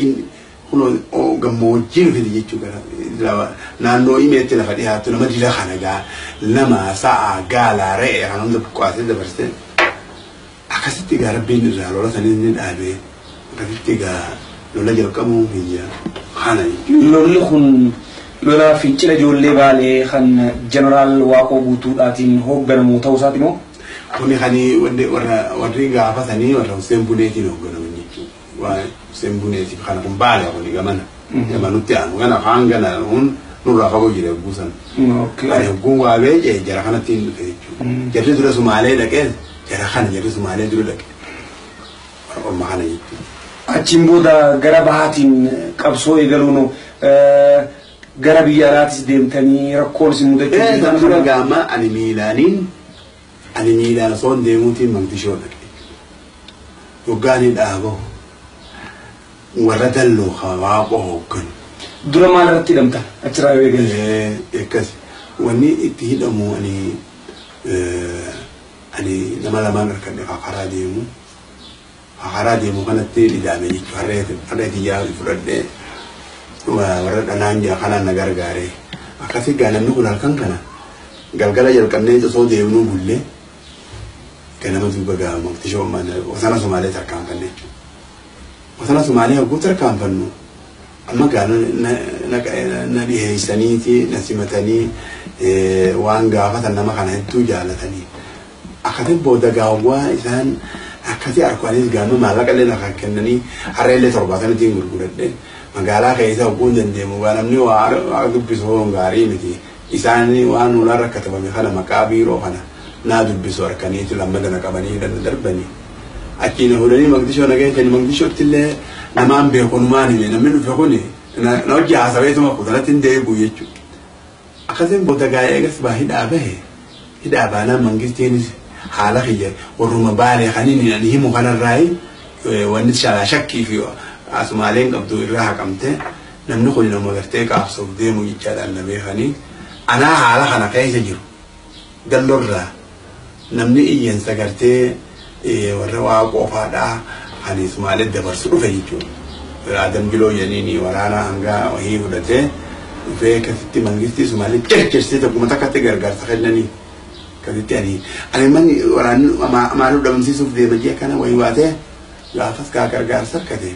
kunoo gammoojjii nu fide jechuudha. Naannoo himeetti lafa dhiyaattu nama dila kana gaa nama sa'a gaala re'ee kan hunda buqqaasee dabarsee akkasitti gaa rabbiin irraa lola sanis ni dhaabee akkasitti gaa lola jalqabuu biyya kana jechuudha. Lolli kun lola fincila ijoollee Baalee kan Jeneraal Waaqoo Guutuudhaatiin hoogganamu ta'uu isaati moo? Kuni kan warri gaafa sanii warra Hussein Buneetiin hoogganaman jechuudha. Waan Hussein Buneetiif kana kun Baale kuni gamana. Gamanutti aanu gana kaan gana kun nurraa fagoo jira hogguu sana. Ani hogguun waa beekee jara kanatti hin dhufe jechuudha. Jarri dura Sumaalee dhaqee jara kana jarri Sumaalee dura dhaqe. Warra orma kana jechuudha. Achiin booda gara bahaatiin qabsoo eegaluun gara biyya alaatis deemtanii rakkoon isin mudachuu San dura gaama ani miilaan osoo hin deemuutiin Maqdishoo dhaqe. Hoggaan hin dhaabahu warra dalloo Waaqoo hoogganu. Dura maal irratti hidhamtan achirraa yoo eegalle? Akkas wanni itti hidhamu ani nama lamaan harkadhe karaa deemu. Karaa deemu kanatti hidhame jechuudha. Harree xiyyaa fudhadhee warra dhanaan jira kanaan na gargaare. Akkasii gaa namni kun halkan kana galgala jalqabnee osoo deemnuu bullee ganama duuba gaa Maqdishoo wasana Sumaalee tarkaanfanne jechuudha. Wasana Sumaalee hogguu tarkaanfannu amma gaa na dhiheessaniiti na simatanii waan gaafatan nama kana hedduu jaalatanii. Akkasii booda gaawwaa isaan akkasii arkuanis gaama maallaqa illee lafa kennanii harree illee 70tiin gurguradhe magaalaa keessa hogguu hin dandeemu waan namni waa dubbisu hoon gaarii miti. Isaan waan nuunarra rakkatabame kana maqaa biiroo kana naa dubbisu harkaniitu lammata na qabanii hidhan darbanii. Achiin fuudhanii Maqdishoo na geessanii Maqdishootti illee namaan beeku numaan hime namni dhufe kuni na hojii haasaweetuma kutanatti hin deebi'u jechuudha. Akkasiin booda gaa eegas baa hidhaa bahe hidhaa baanaan mangistiinis haala kiyya warruma Baalee kan inni ani himu kanarraayi wanni shakkii fi Sumaaleen qabdu irraa haqamte namni kun nama gartee qaabsuuf deemu jechaadhaan na beekanii anaa haala kana keessa jiru dallorraa namni iyyansa gartee warra Waaqoo faadhaa kan Sumaalee dabarsu dhufe jechuudha. Adam Giloo jedhanii waraana hanga wahii fudhatee dhufee akkasitti mangistii Sumaalee circirsee tokkuma takkatti gargaarsa kennanii. Akkasitti ani manni waraanni maaluu dhabamsiisuuf deema jee kana wayii baatee gaafas gaa gargaarsa harkate.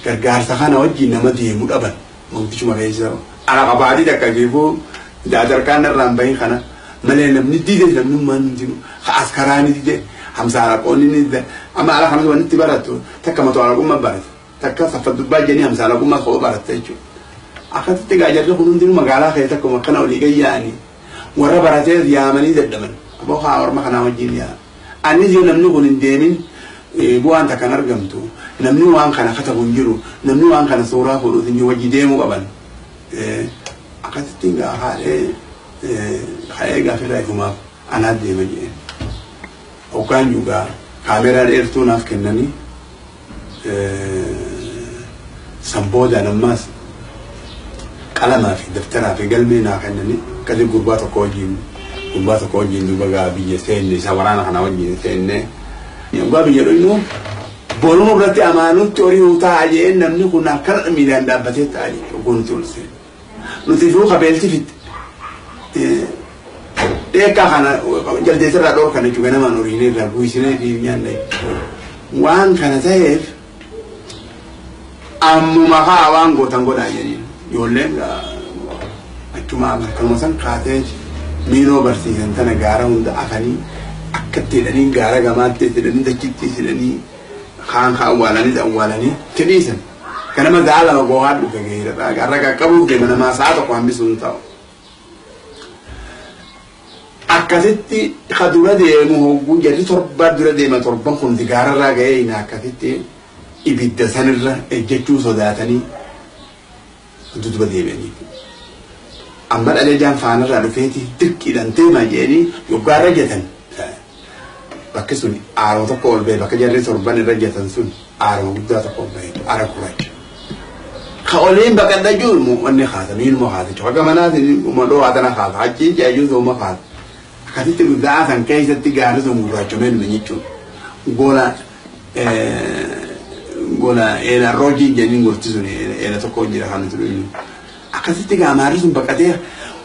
Gargaarsa kana wajjin nama deemu dhaban Maqdishuma keessa ala qabaatii takka geefuu daadarkaan irraan bahin kana malee namni dide namni maan hundinuu askaraani dide hamsaalaqoonni ni dide amma ala kanatu wanni itti barattu takka matoo alaqummaa barate takka saffa dubbaa jedhanii hamsaalaqummaa kophaa baratte jechuudha. Akkasitti gaa jarri kun hundinuu magaalaa keessa akkuma akkana olii gayyaa'anii warra baratee yaamanii dadhaban aboo haa orma kanaa wajjin yaa. Anis yoo namni kun hin deemin bu'aan takkan argamtu namni waan kana katabu hin jiru namni waan kana suuraa fuudhuuf hin jiru wajji deemuu qaban. Akkasitti gaa haadhee haadhee gaafirraa ifumaaf anaa deema jedheen. Hoggaan jugaa kaameraa dheertuu naaf kennanii san boodaan ammaas qalamaa fi daftaraa fi galmee naa kennanii akkasii gurbaa tokko wajjin duuba gaa biyya seenne isa waraana kana wajjin seenne. Gurbaa biyya dhuynu boruu irratti amaanutti horii ta'a jeen namni kun akkana miilaan dhaabbatee ta'a jechuudha nuti ol seenne. Nuti fi qabeelti fitte. Dheekkaa kana jaldeessarraa dhoorkan jechuudha namaan horiin irraa buisinee fi nyaanna. Waan kana ta'eef ammuma haa waan gootan godhaa jedhanii ijoolleen achuma kanuma san kaatee miinoo barsiisan tana gaara hunda afanii akkatti hidhanii gaara gamaatti hidhanii dachitti hidhanii kaan haa awwaalanii awwaalanii tidhiisan. Kanama za'a lama gohaa dhufe geera gaara qaqqabuuf deema namaa sa'a tokko hambisuun ta'u. Akkasitti ka dura deemu hogguu jarri torba dura deema torban kun gaararraa ga'ee hin akkasitti ibidda sanirra ejjechuu sodaatanii duduba deebi'anii. Amma dhalajaan faanarraa dhufeeti dirqiidhaan deemaa jedhanii yoggaarra jetan. Bakki sun aaroo tokko ol ba'e bakka jarri torban irra jetan sun aaroo guddaa tokko ol ba'e aara gurraacha. Ka oliin baqadha jiru wanni haasa miiluma haasa jechuudha. Akka manaatiin dhoo tana haasa achiin ceeyyuu sooma haasa. Akkasitti guddaa san keessatti gaarri sun gurraachomee dhume jechuudha. Gola gola eela roojii jedhanii gorti sun eela tokko jira kan nuti dhufnu. Akkasitti gaamaarri sun baqatee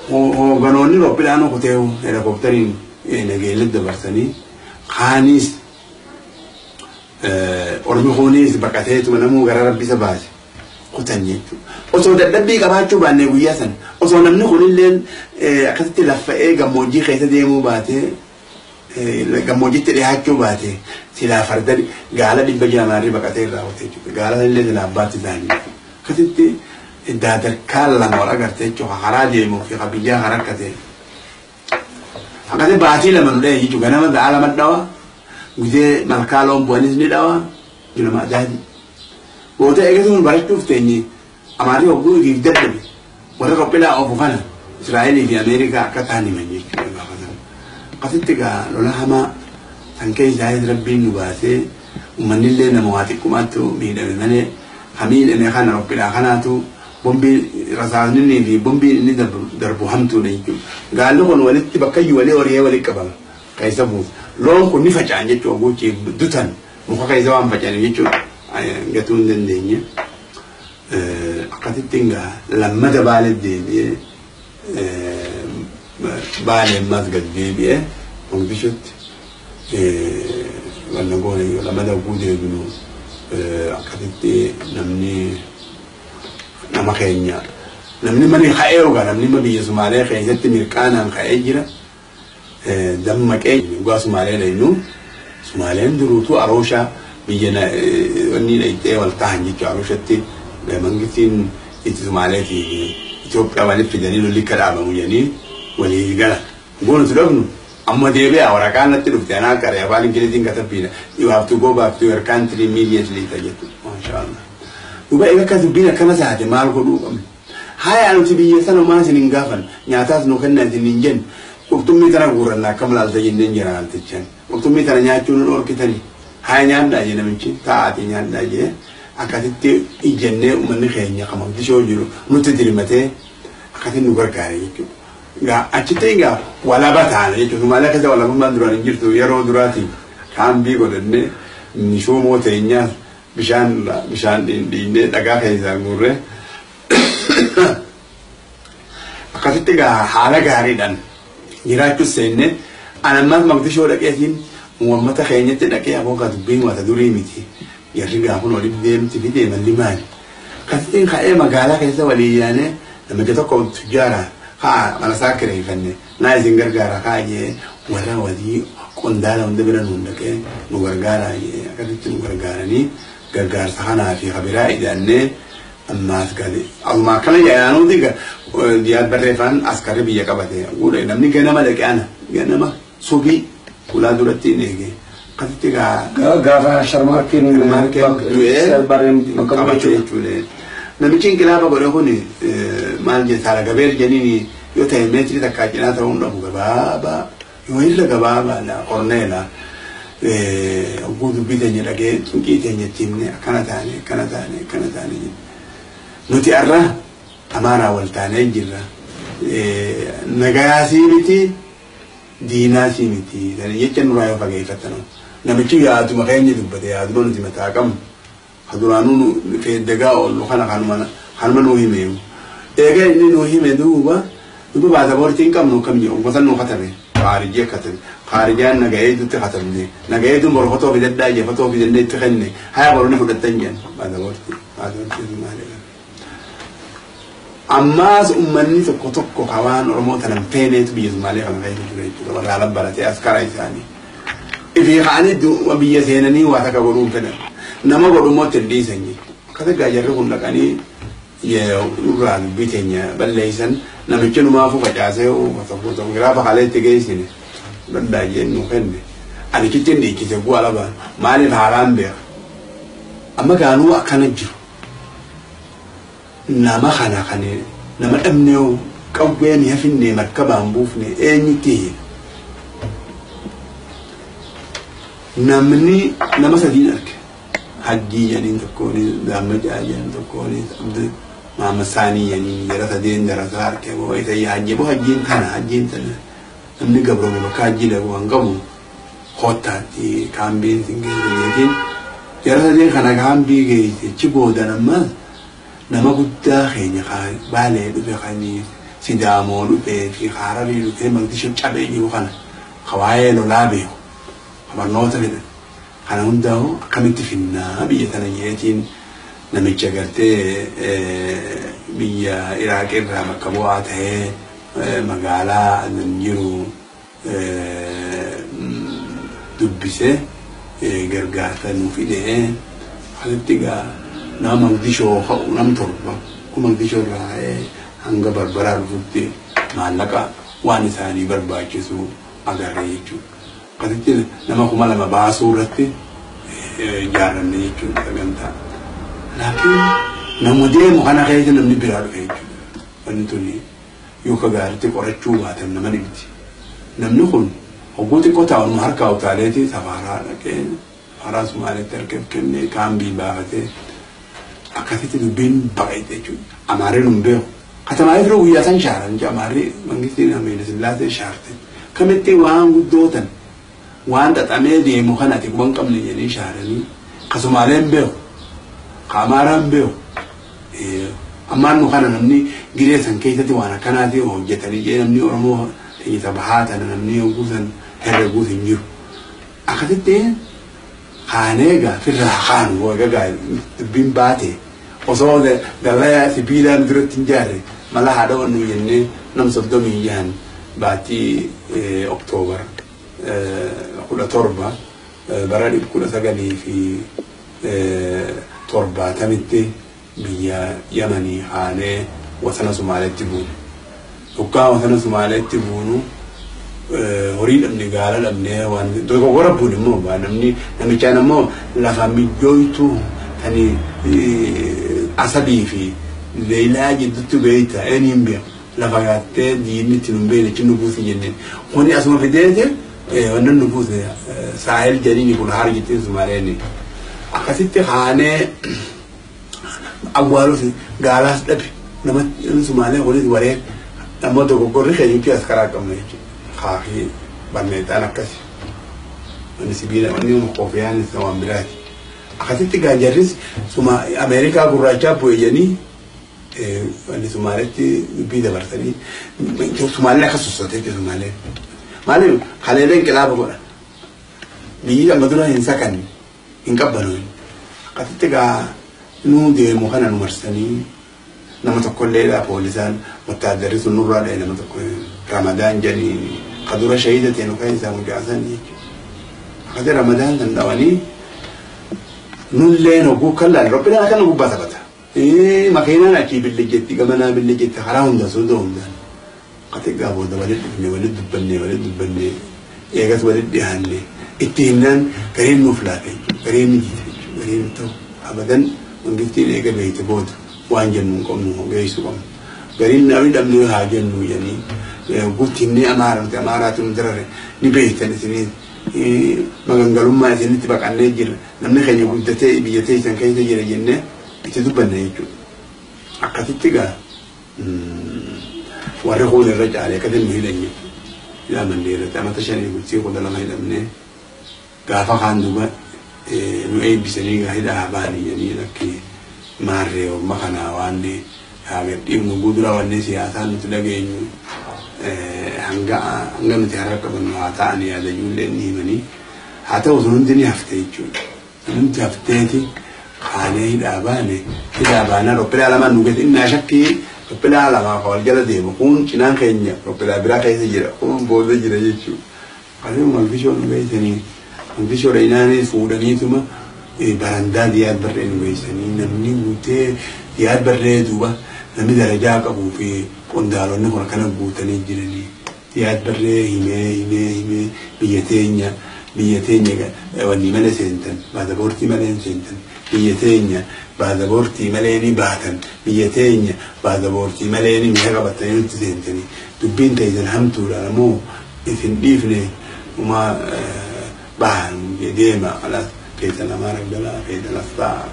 hoogganoonni roophiidhaan kutee heelikoopteriin nageellee dabarsanii kaanis ormi kunis baqateetuma namuu gara rabbisa baase kutan jechuudha. Osoo dadhabbii qabaachuu baannee guyyaa sana osoo namni kunillee akkasitti laffa'ee gammoojjii keessa deemuu baatee gammoojjitti dhiyaachuu baatee silaa farda gaala 600 maarrii baqatee irraa kutee jechuudha. Gaala illee silaa abbaatti isaanii. Akkasitti dadarkaa lama wal agartee jechuudha. Karaa deemuu fi biyyaa karaa akka ta'e. Akkasii baatii lama nu dhahee jechuudha. Ganama ga'a lama dhawa. Guzee malkaa loon bu'anis ni dhawa. Julama adaati. Goota eegasuun barachuuf teenye amaarri hogguu ifiif dadhabe warra qophilaa oofu kana Israa'elii fi Ameerikaa akka ta'an himan jechuudha gaafa sana. Akkasitti egaa lola hamaa san keessaa rabbiin nu baasee uummanni illee nama waa xiqqumaattu miidhame malee ha miidhame kana qophilaa kanaatu bombiin rasaasni fi bombiin inni darbu hamtuudha jechuudha. Gaalli kun walitti bakkayyuu walii horiyee walitti qabama keessa buusa. Loon kun ni faca'an jechuudha gochi dutan muka keessa waan faca'an jechuudha. Gatuu hin dandeenye. Akkasitti egaa lammata baalee deebi'ee baalee ammas gad deebi'ee Mogadishutti wanna goone lammata hogguu deebinu akkasitti namni nama keenya namni mani ka'ee ogaa namni biyya Sumaalee keessatti mirqaanaan ka'ee jira. Dammaqee dhugaa Sumaalee dhaynu Sumaaleen duruutu arooshaa biyya wanni dhayxee wal tahan jechuudha arooshatti mangistiin itti Sumaalee fi Itoophiyaa walitti fidanii lolli akka dhaabamu jedhanii walii gala. Goonu dhufnu amma deebi'a waraqaan natti dhufte anaa qaree afaan Ingiliziin katabbiidha. You have to go back to your country immediately ta jettu. Maashaallah. Duuba egaa akka dubbiin akkana taate maal godhuu qabna? Haya nuti biyya sana maa isin hin gaafan nyaataas nu kenna isin hin jennu qurxummii tana guuranna akkam laalta jenneen jira laaltichaan. Qurxummii tana nyaachuu nu dhorkitanii haya nyaadhaa jee namichi taa'atii nyaadhaa jee akkasitti ijjennee uummanni keenya kan Mogadishoo jiru nutti dirmatee akkasitti nu gargaare jechuudha. Egaa achitti egaa walaba taana jechuudha. Sumaalee keessa walabummaan duraan hin jirtu yeroo duraatiin kaambii godhannee shuumoo teenyaas bishaan dhiinnee dhagaa keessaa guurree akkasitti egaa haala gaariidhaan jiraachuus seennee anammaas Mogadishoo dhaqeetiin uummata keenyatti dhaqee aboo dubbiin wata durii miti. Jarri gaafun oliif deemti fi deemalli maali? Akkasittiin ka'ee magaalaa keessa walii yaanee namicha tokko tujjaara haa mana isaa kireeffanne naa isin gargaara haa jee warra walii qondaala hunda bira nuun dhaqee nu gargaaraa jee akkasitti nu gargaaranii gargaarsa kanaa fi kabiraa ijaannee ammaas gadi. Akkuma akkana yaanuuti diyaad barreeffaan askarri biyya qabate guudha namni ganama dhaqee ana ganama subii ulaa duratti hin eegee. Akkasitti egaa Gaafa Sharmaarkiin du'ee qabate jechuudha. Namichi inqilaaba godhe kun maal jedhe saala gabeer jedhanii yoo ta'e meetirii takkaa cinaa ta'uu hin dhabu gabaabaa yoo irra gabaabaa korneela hogguu dubbii teenya dhagee cinqii teenya itti himne akkana taane akkana taane akkana taane jedhe. Nuti har'a amaaraa wal taanee jirra. Nagayaa sii miti diinaa sii miti. Jecha nurraa yoo fageeffattan. Namichi yaaduma keenya dubbate yaaduma nuti mataa qabnu. Duraanuu feeddagaa oollu kana kanuma nuu hime. Egaa inni nuu hime duuba duuba baasaboortii hin qabnu kam jiru gosa nuu katabe khaarijii katabe khaarijaan nagayeetutti katabne nagayeetu morkotoo fidadhaa jee fotoo fidannee itti kenne haya boronni fudhattan jedhan baasaboortii baasaboortii maali. Ammaas uummanni tokko tokko hawaan Oromoo tanan feeneetu biyya Sumaalee kana keessa jiru jechuudha warra ala baratee askara isaanii. Ifii ka'anii biyya seenanii waa takka godhuun fedhan. Nama godhummoo itti hin dhiisan jechuudha. Akkasi egaa jarri kun dhaqanii nurraa dubbii teenya balleessan Namichi numaafuu facaasee gaafa kaleetti geessine danda'a jennu kenne. Ani kittiin dhiichise bu'aa labaan maaliif haalaan beeka. Amma gaanuu akkana jiru. Nama kana kan nama dhabnee qawween hafinne markabaan buufne eenyutti hima. Namni nama sadiin arge. Hajjii jedhaniin tokkoon Gaammacaa jedhaniin tokkoon Abdii Mahamad Saanii jedhaniin jara sadeen darasaa arge boo isa hajjii boo hajjiin tana hajjiin tana namni gabroome bakka hajjii dhabu waan qabu koottaatti kaambiin sin geesse jeetiin jara sadeen kana kaambii geesse achi boodan ammas nama guddaa keenya Baalee dhufe kan Sidaamoo dhufee fi Hararii dhufee Mogadishoo cabee jiru kana ka waa'ee lolaa beeku barnoota fedhan. Kana hundaa'u akkamitti finnaa biyya tana jeetiin namicha gartee biyya Iraaq irraa bakka bu'aa ta'ee magaalaa jiru dubbisee gargaarsa nuu fidee asitti egaa nama Mogadishoo ka'u nam torba kun Mogadishoo irraa ka'ee hanga Barbaraa dhufutti maallaqa waan isaanii barbaachisu agarre jechuudha. Akkasitti nama 2000 baasuu irratti ijaarranne jechuudha sagantaa. Laakiin nama deemu kana keessa namni biraa dhufe jechuudha. Wanni tuni yoo ka gaariitti qorachuu baatan nama dhibdi. Namni kun hogguu xiqqoo taa'u harkaa utaaleeti safaaraa dhaqee safaaraa Sumaaleetti harka kennee kaambii baafatee akkasitti dubbiin baqate jechuudha. Amaarri nun beeku. Katamaa yeroo guyyaa san shaaran amaarri mangistiin Haayile Sillaasee shaarte. Kamitti waan guddootan waan xaxamee deemu kana ati quban qabne jedhanii shaaranii ka Sumaaleen beeku ka Amaaraan beeku ammaan nu kana namni giree san keessatti waan akkanaati hojjetanii jee namni Oromoo isa bahaa tana namni hogguu san herreguus hin jiru. Akkasitti kaanee egaa firraa kaanu egaa dubbiin baate osoo dallaa sibiilaan duratti hin jaarre mala haadha wannu jennee nam 36 baatii Oktoobar 17 bara 1970tti biyya Yamanii haanee wasana Sumaaleetti buune. Hoggaa wasana Sumaaleetti buunu horii dhabne gaala dhabne waan dogoggora buune immoo namni namichaan immoo lafa mijooytuu tani asabii fi leelaa jidduutti beeyta eenyuun beeku. Lafa gaattee diinni itti nun beekne achi nu buusi jenneen. Kuni asuma fideete wanni nu buuse saahil jedhini kun haar jettiin Sumaaleen. Akkasitti haanee awwaalus gaalaas dhabe nama Sumaalee kunis waree ammoo dogoggorri keenyutti as karaa qabna jechuudha. Kaafii barneexaan akkasi. Wanni sibiila wanni koofiyaan isa waan biraati. Akkasitti gaajarris Ameerikaa gurraachaa bu'e jedhanii wanni Sumaaleetti dubbii dabarsanii Sumaaleen akka sossoteetti Sumaaleen. Maaliif haleelee inqilaaba godha. Biyyi amma dura hin sakanne hin qabbanoon. Akkasitti gaa nuu deemu kana nu marsanii nama tokkolleedha poolisaan wattaaddarri sun nurraa dha'e nama tokko Ramadaan jedhanii ka dura shahida ta'e nu keessaa mucaasan jechuudha. Akkasitti Ramadaan san dhawanii nulleen hogguu kan laal robbinaan akkana gubbaa taphata. Makiinaan achii billijjetti gamanaa billijjetti karaa hunda suuta hundaan. Akkasitti gaa booda walitti dhufne walitti dubbanne walitti dubbanne eegas walitti dhiyaanne itti himnaan gariin nuuf laafe jechuudha gariin ni jiite jechuudha gariin ta'u abadan mangistiin eega beeyte booda waan jennu hin qabnu geessu qabnu. Gariin namni dhabnee haa jennu jedhanii guutti Amaara nuti Amaaraatu nu darare ni beeytan isinii magangalummaa isinitti baqannee jirra namni keenya guddatee biyya teessan keessa jira jennee itti dubbanne jechuudha. Akkasitti gaa warri kun irra caalee akkasitti nu hidhan jechuudha. Hidhaa mandeerratti amata 5 bultii 12 hidhamnee gaafa kaan duuba nu eebbisanii gaa hidhaa baanii jedhanii lakki maarree orma kanaa waan haa gadhiifnu guuturaa wanni siyaasaa nuti dhageenyu hanga nuti harka qabannu haa ta'an yaada ijoolleen ni himanii haa ta'u sun hundi ni hafte jechuudha. Sun hundi hafteeti kaanee hidhaa baane hidhaa baanaa roppilaa lamaan nu geesse innaa shakkii roppilaa lamaa ka wal jala deemu kun cinaan keenya roppilaa biraa keessa jira kun booda jira jechuudha. Akkasuma Mogadishoo nu geessanii Mogadishoo dhayinaanii fuudhaniituma barandaa Diyaad Barree nu geessanii namni guutee Diyaad Barree duuba Namni darajaa qabuu fi qondaalonni kun akkana guutanii jiranii. Siyaad Barree himee himee himee biyya teenya biyya teenya wanni malee seentan baasaboortii malee hin seentan biyya teenya baasaboortii malee ni baatan biyya teenya baasaboortii malee ni mi'a qabatanii nutti seentanii dubbiin teessan hamtuudha ammoo isin dhiifne uma bahan deema alas feetan Amaara galaa feetan as ta'a.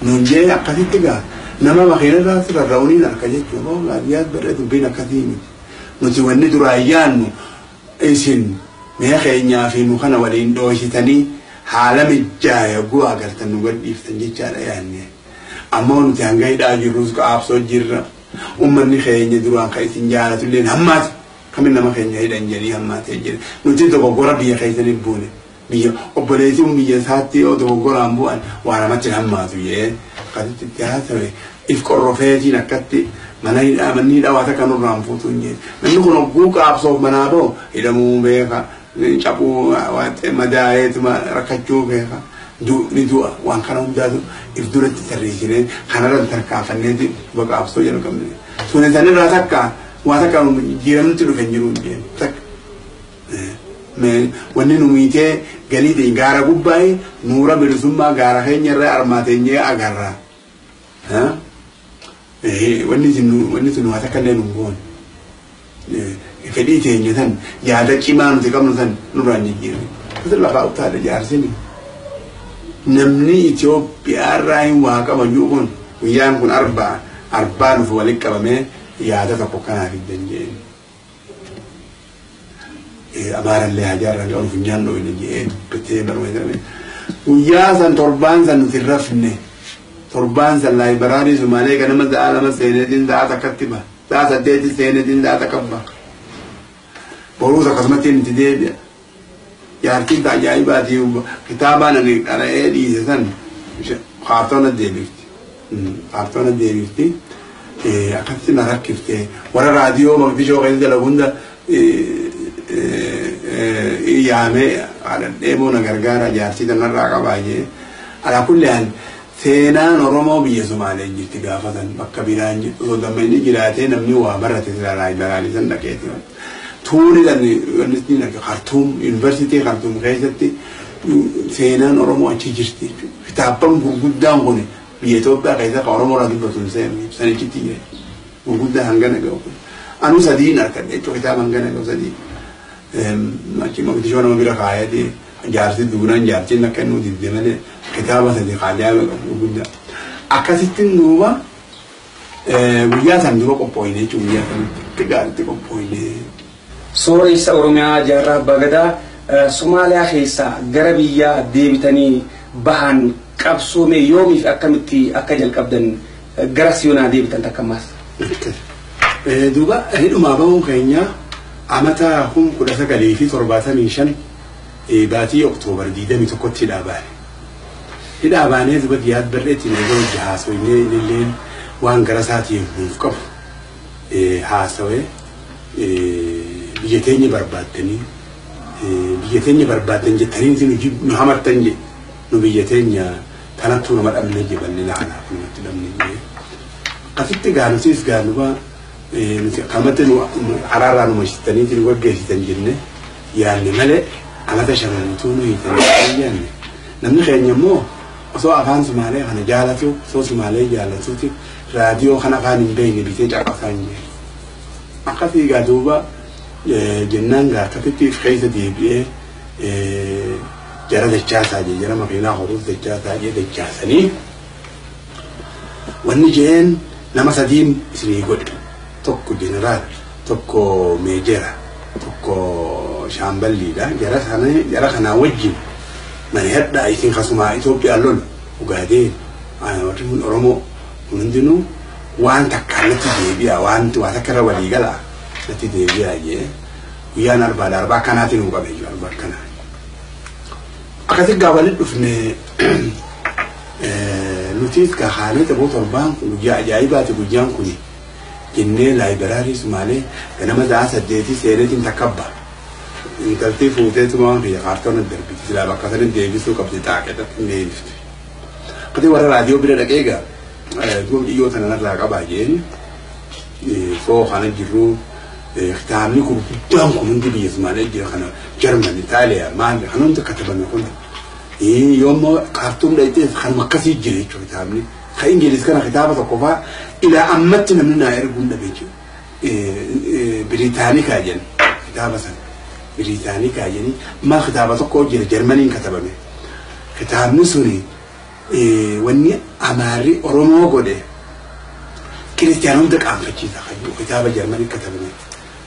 Nuun jee akkasitti gaa nama makiina irraa rarra'uuniin harka jechuudha. Siyaad Barree dubbiin akkasii miti. Nuti wanni duraan yaannu isin mi'a keenyaa fi nu kana waliin dhooshitanii haala mijaa'e yogguu agartan nu gadhiiftan jechaadha yaanne. Ammoo nuti hanga hidhaa jirrus qaabsoo jirra. Uummanni keenya duraan kan isin jaalatu illee hammaati. Kamin nama keenya hidhan jedhanii hammaatee jira. Nuti dogoggora biyya keessanii buune. Biyya obboleessi biyya isaatti yoo dogoggoraan bu'an waa namatti hammaatu jee akkasitti itti haasawe if qorrofeetiin akkatti mana hidhaa manni hidhaa waa takka nurraan fuutu hin jee. Namni kun hogguu qaabsoof manaa bahu hidhamuu beeka cabuu madaa'eetuma rakkachuu beeka ni du'a waan kana hundaatu if duratti tarreessinee kanarra tarkaanfanneeti qaabsoo jalqabne. Sun sanirraa takka waa takka jijjiiramti dhufe hin jiru hin jee takka. Wanni nu miitee galii ta'e gaara gubbaa'ee nuura bilisummaa gaara keenya irraa armaateenyee agarra. Wanni sun waa takka illee nu goone. Fedhii teenya san yaada cimaa nuti qabnu san nurraan jijjiirre. Kutu lafaa utaadha jaarsini. Namni Itoophiyaa irraa hin waa qaban jiru kun guyyaan kun arbaa arbaa nuuf walitti qabamee yaada tokko kanaaf hin dandeenye. Amaarallee hajaarra ol funyaan dhoofne jedhee dubbatee barbaadame. Guyyaa san torbaan san nuti rafne torbaan san laayibaraarii Sumaalee ganama sa'a 2 seeneetiin sa'a takkatti ba'a. Sa'a 8 seeneetiin sa'a takka ba'a. Boruus akkasumatti nuti deebi'a. Jaartiin ajaa'ibaatii kitaabaan ani qara'ee dhiise san kaartoona deebifti. Kaartoona deebifti. Akkasitti na rakkiftee warra raadiyoo Mogadishoo keessa dalagu hunda yaamee haadhadhee boona gargaara jaartii tanarraa qabaa jee. Alaa kulli haal seenaan Oromoo biyya Sumaalee jirti gaafatan bakka biraan jirtu osoo dammayni jiraatee namni waa barate silaa laayibaraarii san dhaqeeti. Tuuni wanni Khartuum yuunivarsiitii Khartuum keessatti seenaan Oromoo achi jirti jechuudha. Kitaabban gurguddaan kun biyya Itoophiyaa keessa kan Oromoo irraa dubbatu hin seenu sanichitti jira. Gurguddaa hangana ga'u kun. Anuu sadiin argadhe jechuudha kitaaba hangana ga'u sadii. Achi Mogadishoo nama bira kaayatee jaarsi duunaan jaartiin akka inni didde malee kitaaba sadii ajaa'iba qabu gurguddaa. Akkasittiin duuba guyyaa san duuba qophooyne jechuudha guyyaa sanitti akka gaariitti qophooyne. Sooressa Oromiyaa Jaarraa Abbaa Gadaa Somaaliyaa keessaa gara biyyaa deebitanii bahan qabsoome yoomiif akkamitti akka jalqabdan gara siyoonaa deebitan takka ammaas. Duuba hidhumaa bahuun keenya amata 1975 baatii Oktoobar 21tti hidhaa baane. Hidhaa baanee duuba Siyaad Barreetti eega hojii haasawinee illeen waan gara isaatiif nuuf qabu haasawee biyya teenya barbaaddanii biyya teenya barbaaddan jettanii nu hamattan je nu biyya teenya tanattuu nama dhabne je bal'ina kanaaf namatti dhabne je. Akkasitti gaanutis gaanuba nuti akkamatti nu araarraa nu mashitanii nu gaggeessitan jenne yaanne malee amata shamantuu nu hiitanii yaanne. Namni keenya immoo osoo afaan Sumaalee kana jaalatu osoo Sumaalee jaalatuuti raadiyoo kana afaan hin beekne bitee caqasaa hin jenne. Akkasii gaa duuba jennaan gaa akkasitti if keessa deebi'ee jara dachaasaa jee jara makiinaa horuuf dachaasaa jee dachaasanii wanni jeen nama sadiin isinii godhe tokko jeneraal tokko meejera tokko shaamballiidha jara kanaa wajjin mana hadhaa isin kasumaa Itoophiyaan lolu Ugaadeen warri kun Oromoo kun hundinuu waan takkaan natti deebi'a waan waa takka irra walii galaa natti deebi'a jee guyyaan arbaadha arbaa akkanaatiin nu qabe jechuudha arbaa akkanaa. Akkasi gaa walitti dhufne nutis gaa haalee ta'uu torbaan kun guyyaa ajaa'ibaati guyyaan kun jennee laayibaraarii Sumaalee ganama sa'a 8 seeneetiin takka Intalti fuuteetuma waan kiyya kaartoona darbiti silaa bakka sanii deebisuu qabdi xaaqee hin deebifte. Akkati warra raadiyoo bira dhaqee egaa Duuba dhiyyoo tana narraa qabaa jeen soo kana jirru kitaabni gurguddaan kun hundi biyya Sumaalee jira kana Jarman, Itaaliyaa maal kan hundi katabame kun yoommoo Kaartuum dhayitee kanuma akkasii jira jechuudha kitaabni. Ka Ingiliz kana kitaaba tokko fa'aa ilaa ammatti namni naa erguu hin dhabe jechuudha. Biriitaanikaa jedhan kitaaba sana. Biriitaanikaa jedhanii maal kitaaba tokko jira Jarmaniin katabame. Kitaabni suni wanni Amaarri Oromoo godhe kiristiyaana hunda qaanfachiisa kitaaba Jarmanii katabame.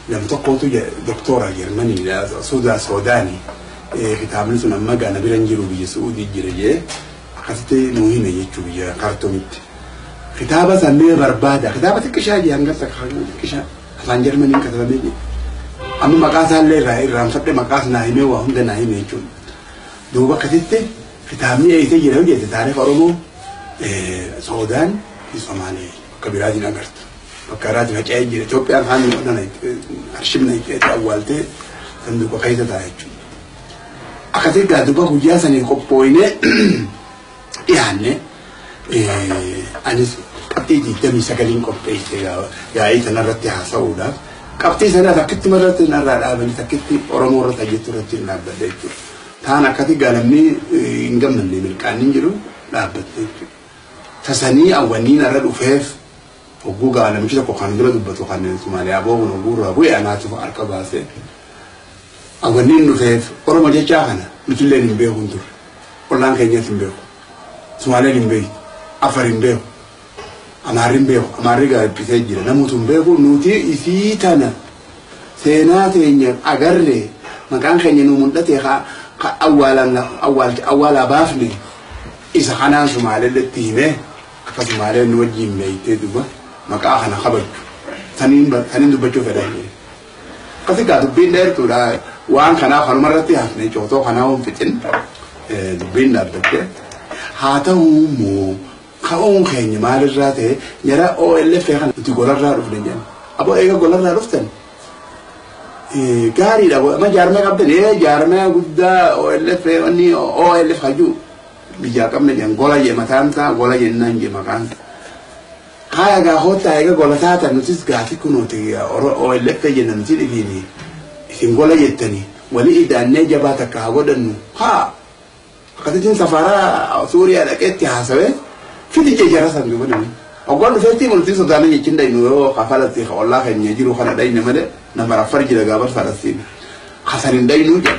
Nam tokkotu doktora Jarmanii Suudaa Soodaanii kitaabni sun amma gaana bira hin jiru biyya Suudii jira jee akkasitti nuu hime jechuu biyya Kaartuumitti. Kitaaba san mee barbaada kitaaba xiqqishaa jee hanga xiqqishaa afaan Jarmaniin katabamee jee. Amma maqaa isaallee irraa irraanfadhe maqaas naa himee waa hunda naa hime jechuudha. Duuba akkasitti kitaabni eeysee jira hojjete taarifa Oromoo Soodaan fi Somaalee bakka biraatiin agartu. Bakka biraatiin faca'ee jira. Itoophiyaan kaan arshibna itti awwaaltee sanduuqa keessa ta'a jechuudha. Akkasii gaa duuba guyyaa sanii qophooyinee dhiyaanne anis qabxii 29 qopheesse yaa'ii sanarratti haasa'uudhaaf. Qabxii sana takkitti irratti narraa dhaabanii takkitti Oromoo irratti hojjechuu irratti hin dhaabbadde jechuudha. Taan akkasii gaa namni hin gammanne milqaan hin jiru dhaabbatte jechuudha. Tasanii awwanniin irra dhufeef hogguu gaa namichi tokko kan dura dubbatu kan Somaaliyaa boo'uun hogguu irraa bu'e anaatu harka baasee. Awwanniin dhufeef Oromoo jechaa kana nutillee hin beeku hin turre. Ollaan keenyas hin beeku. Sumaaleen hin beeku. Afar hin beeku. Amaarri hin beeku. Amaarri gaa dhiphisee jira. Namoota hin beeku nuti isii tana seenaa teenya agarre maqaan keenya nu mul'ate ka awwaalaa baafne isa kanaan Sumaaleetti himee akka Sumaaleen nu wajjin beektee duuba maqaa kana kabaju saniin dubbachuu fedhan. Akkasii gaa dubbiin dheertuudha waan kanaaf kanuma irratti hafne cootoo kanaa waan fixin dubbiin dhaabbatte haa ta'u immoo ka'uun keenya maalirraa ta'e jara OLF kana nuti golarraa dhufne jedhan. Aboo eega golarraa dhuftan gaariidha amma jaarmee qabdan jaarmee guddaa OLF wanni OLF hajuu biyyaa qabne jedhan gola jee mataan isaa gola jennaan jee maqaan isaa. Haya gaa hoota eega gola taatan nutis gaafii kunuuti OLF jenna nuti dhibiini isin gola jettanii walii idaannee jabaa takka haa godhannu haa akkasittiin safaraa Suuriyaa dhaqeetti haasawee fidi jee jara san duuba namni. Oggoon dhufeetti nuti sodaanne jechuun dhaynu yoo kafalatti ollaa keenya jiru kana dhayne malee nama raffar jira gaabar Falastiin. Kasan hin dhaynu jedha.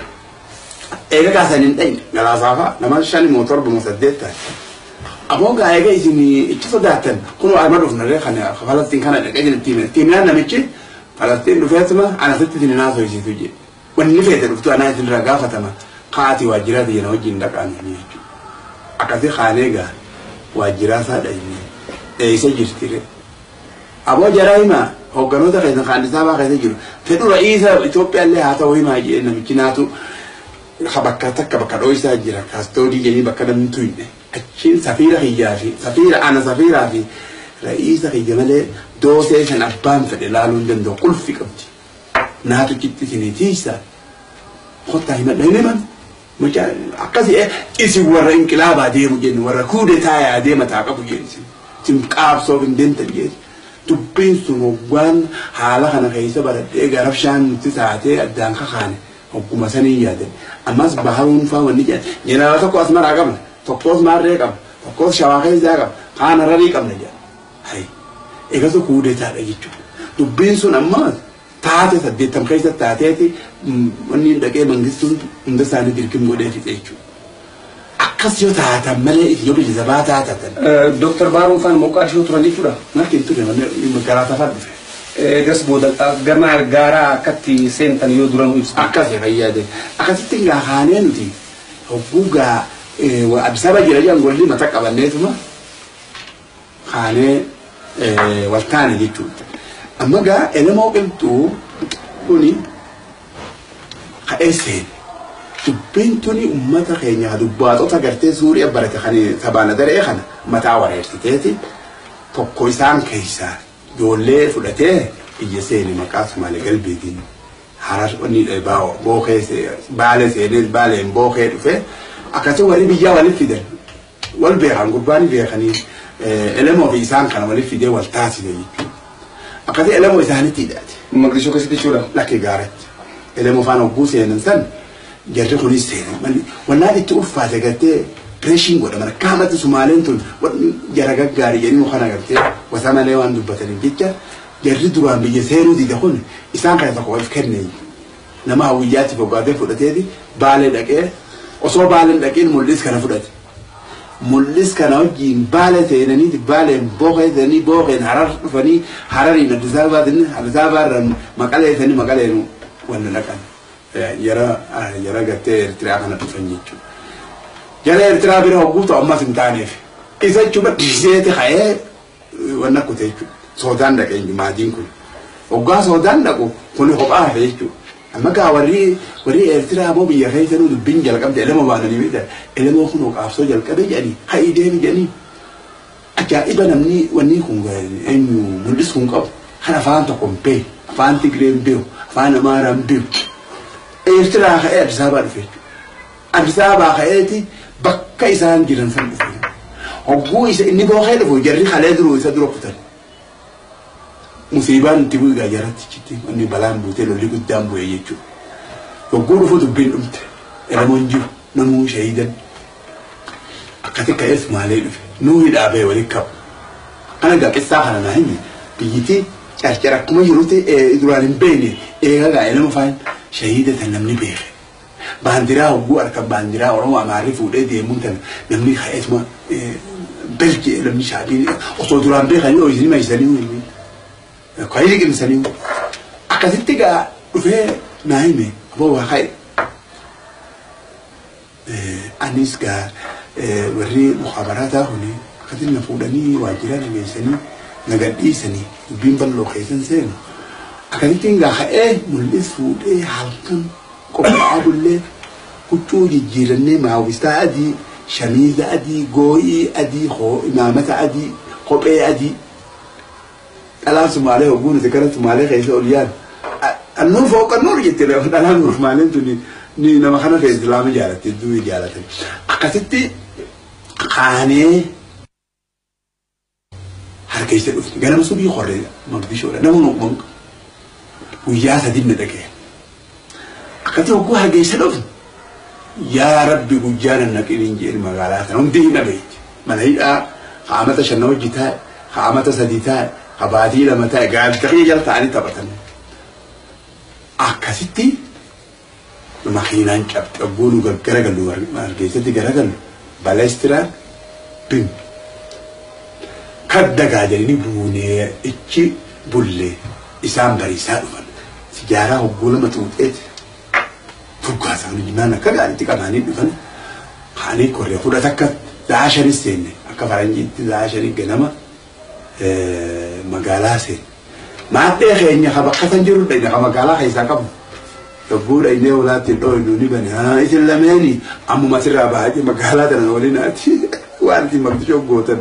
Eega kasan hin dhayne galaasaafaa nama 5 moo 7 moo 8 ta'e. Aboo gaa eega isin itti sodaattan kun arma dhufnarree kana Falastiin kana dhaqee jiru tiime. Tiimnaan namichi Falastiin dhufeetuma anasitti isin haasofsiisu jedhe. Wanni feete dhuftu anaa isin irraa gaafatama. Kaati waajjiraa ta'e wajjin dhaqaan jechuudha. Akkasii kaanee gaa waajjiraa isaa dhayne. Eessa jirti? Aboo jaraa himaa hoogganoota keessa kan Addis Ababaa keessa jiru fedhu ra'iisa Itoophiyaallee haa ta'u himaa jedhe namichi naatu bakka takka bakka dhooysaa jira kaastoodii jedhanii bakka namni tuyne achiin safiira kiyyaa fi safiira ana safiiraa fi ra'iisa kiyya malee doosee san abbaan fedhe laaluu hin danda'u qulfi qabdi naatu citti isinii tiisa kottaa himadha hin himan mucaa akkasii isin warra inqilaabaa deemu jennu warra kuudetaayaa deema taa qabu jennu isin qaabsoof hin deemtan jennu. Dubbiin sun hoggaan haala kana keessa baradhee garabshaan nuti taatee addaan kakaane hogguma sanii yaadan. Ammas baharuun faa wanni jedhan jeneraala tokko Asmaraa qabna tokkos Maarree qabna tokkos Shawaa keessaa qabna kaan Hararii qabna jedhan. Hayi eegatu kuudetaadha jechuudha. Dubbiin sun ammas taate 80 keessa taateeti wanni dhaqee mangistuun hunda isaanii dirqim godhee fixe jechuudha. Akkas yoo taatan malee yoo bilisa baataa taatan. Dooktar Baaruun faan Moqaadishoo turan jechuudha. Natti hin turre magaalaa safar dhufe. Eegas booda gama gaaraa akkatti seentan yoo dura nu ibsitu. Akkasi fayyaade. Akkasitti gaa kaanee nuti hogguu gaa Addis Ababa jira jedhan golli mata qabanneetuma kaanee wal taane jechuudha. Amma gaa Elemoo Qilxuu kuni ka'ee seene. Dubbiin tuni uummata keenya dubbaatota gartee Suuriyaa barate kan sabaana daree kana mataa wareersiteeti tokko isaan keessaa ijoollee fudhatee biyya seene maqaa Sumaalee galbeetiin Harar onni bookee baalee seenee baaleen bookee dhufe akkasii warri biyyaa walitti fidan. Wal beekan gurbaan beekanii Elemoo fi isaan kana waliif fidee wal taasise jechuudha. Akkasii Elemoo isaanitti hidhaate. Maqdishoo keessatti jechuudha. Lakkee gaaratti. Elemoo faana hogguu seenan san jarri kunis seenan. Wannaan itti ulfaate gartee pireeshiin godhaman akka hamatti Sumaaleen tun jara gaggaarii jedhanii kana gartee wasa malee waan dubbataniif jecha jarri duraan biyya seenuu dide kun isaan kana tokko waliif kenne. Nama hawwiyyaatti foggaatee fudhateeti Baalee dhaqee osoo Baaleen dhaqeen Mul'is kana fudhate. Mul'is kana wajjin Baalee seenanii Baaleen booqee seenanii booqeen Harar dhufanii Harariin Addis Ababaa seenanii Addis Ababaa irraan Maqalee seenanii Maqaleen wanna dhaqan. Jara gartee Eertiraa kana dhufan jechuudha. Jara Eertiraa bira hogguu ta'u ammas hin taaneef. Isa jechuudha dhiiseeti ka'ee wanna kute jechuudha. Soodaan dhaqee maadiin kun. Hoggaa soodaan dhaqu kuni kophaa hafe jechuudha. Amma gaa warri Eertiraa moo biyya keessa nu dubbiin jalqabde Elemoo baananii beektan. Elemoo kun qaabsoo jalqabe jedhanii ha'ii deemi jedhanii. Ajaa'iba namni wanni kun eenyu Mul'is kun qabu. Kan afaan tokko hin beeku, afaan Tigree hin beeku, afaan Amaaraa hin beeku. Eertiraa ka'ee Addis Ababaa dhufe jechuudha. Addis Ababaa ka'eeti bakka isaan jiran san dhufe. Hogguu isa inni booqee dhufu jarri kalee duruu isa dura kutan. Musiibaan itti bu'e gaa jaratti chitti wanni balaan buutee lolli guddaan bu'e jechuudha. Hogguu dhufu dubbiin dhumte. Elemoon jiru namuu shahiidan. Akkasi ka'ee Sumaalee dhufe. Nuu hidhaa ba'e walitti qabu. Kana gaa qissaa kana naa himi biyyittii carcara akkuma jirutti duraan hin beekne eega gaa Elemo faan shahiida tan namni beeke. Baandiraa hogguu harka baandiraa Oromoo Amaarri fuudhee deemuun tan namni ka'eetuma belje namni shaabiin osoo duraan beekanii ooyisanii maayisanii inni. Ka'ee liqimsanii akkasitti gaa dhufee naa hime aboo waa ka'e. Anis gaa warri mukaabaraataa kuni akkasitti na fuudhanii waajjira na geessanii na gadhiisanii dubbiin bal'oo keessan seenu. Akkasittiin gaa ka'ee Mul'is fuudhee halkan qophaa'aa bullee huccuu jijjiirannee maawwistaa adii, shamiiza adii, goo'ii adii, imaamata adii, kophee adii. Dhalaan Sumaalee hogguu nuti gara Sumaalee keessa ol yaadu. Annuun fooqannuun jettee dhalaan Sumaaleen tuni ni nama kana ta'e Islaama jaalatte hedduu jaalatan. Akkasitti kaanee harkeessa dhufne ganama subii qorree Maqdishoodha nama nuqman guyyaa sadii na dhaqee. Akkasitti hogguu harkeessa dhufne yaa Rabbi guyyaa nan naqin hin jeen magaalaa sana hundi hin dhabeetti. Mana hidhaa haamata shanna hojii taa'e haamata sadii taa'e habaatii lama taa'e gaazexaa jala ta'anii taphatan. Akkasitti makiinaan cabxe hogguu nu garagallu hargeessatti garagallu baleestiraan bim. Kadda gaa jedhanii buunee ichi bullee isaan bariisaa dhufan. Sijaaraa hogguu lama xuuxeeti. Fuggaasaan jimaan akka gaariitti qabaanii dhufan. Kaanii korree fudhata akka za'a shanis seenne akka faranjiitti za'a shanii ganama magaalaa seenne. Maadhee keenya ka bakka san jiru dhayne ka magaalaa keessaa qabu. Yogguu dhaynee olaatti dhooynu ni bane. Isin lameeni ammuma asirraa bahaa jee magaalaa tana waliin ati waan isin Maqdishoo gootan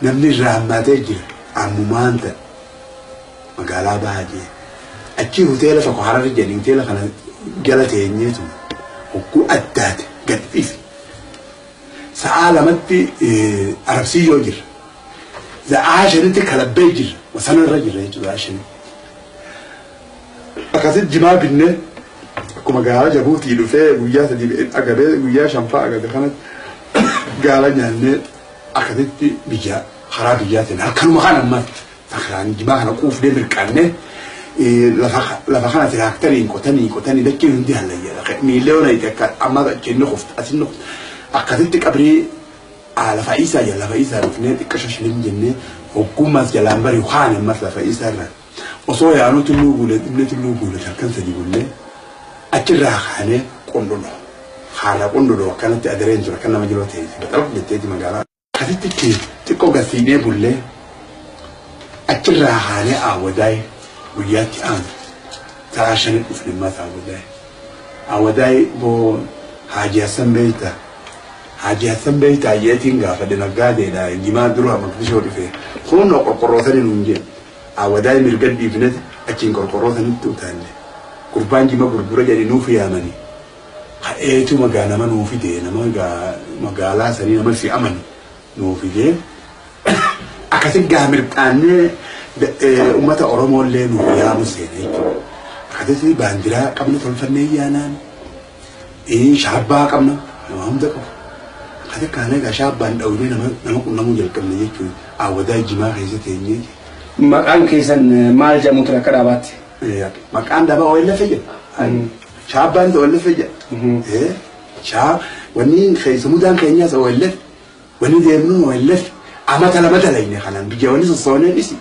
namni irraa hammaatee jira. Ammumaan tan magaalaa bahaa jee. Achi hoteela tokko Harar jedhanii hoteela kana jala teenyeetu hogguu addaate gad dhiise. Sa'aa lamatti Arabsiyyoo jira. Sa'aa shanitti kalabbee jira. Wasanarra jira jechuudha sa'aa shanitti. Akkasitti jimaa binnee akkuma gaala Jabuutii dhufee guyyaa sadii agabee guyyaa shanfaa agabe kanatti gaala nyaannee akkasitti biyya karaa biyyaatiin halkanuma kana ammas sakraan jimaa kana quufnee mirqaannee lafa kana tiraaktariin qotanii qotanii dachiin hundi hallayyaadha. Miillee ona itti akka amma achiin qofti asiin qofti akkasitti qabrii lafa isaa jala lafa isaa dhufnee xiqqa shashilim jennee hoggummaas jalaan bari waan ammas lafa isaa irraa osoo yaanuu tulluu guulee dhumne tulluu guulee halkan sadii bullee achirraa kaanee qondolo haala qondolo akkanatti adareen tura kan nama jiroo ta'e baxalaf jetteeti magaalaa akkasitti xiqqoo gasiinee bullee achirraa kaanee Aawwadaay guyyaatti aanu sa'a shanii dhufne ammas Aawwadaay. Aawwadaay boo Haaji Hassan beektaa Haaji Hassan beektaa jeetiin gaafadhe naggaadeedha jimaa dura Maqdishoo dhufe kunoo qorqorroo sanii nuun jee Aawwadaay mirga dhiifne achiin qorqorroo sanitti utaalle. Gurbaan jima gurgura jedhanii nuuf yaamanii ka'eetu magaa nama nuu fide nama magaalaa sanii nama si amani Nuu fidee akkasi gaa mirqaannee uummata Oromooillee nuuf yaamu seene jechuudha. Akkasitti baandiraa qabna tolfannee yaanaan shaabbaa qabna nama hunda qabu. Akkasi kaanee egaa shaabbaan dhawinee nama qunnamuu jalqabne jechuudha. Awwadaa jimaa keessa teenyee. Maqaan keessan maal jedhamu ture akka dhaabaatti? Maqaan dhaabaa OLF jedha. Shaabbaan OLF jedha. Wanni keessa mudaan keenyaas OLF. Wanni deemnu OLF. Amata lama dalayne kanaan biyya wanni sossooneen isi.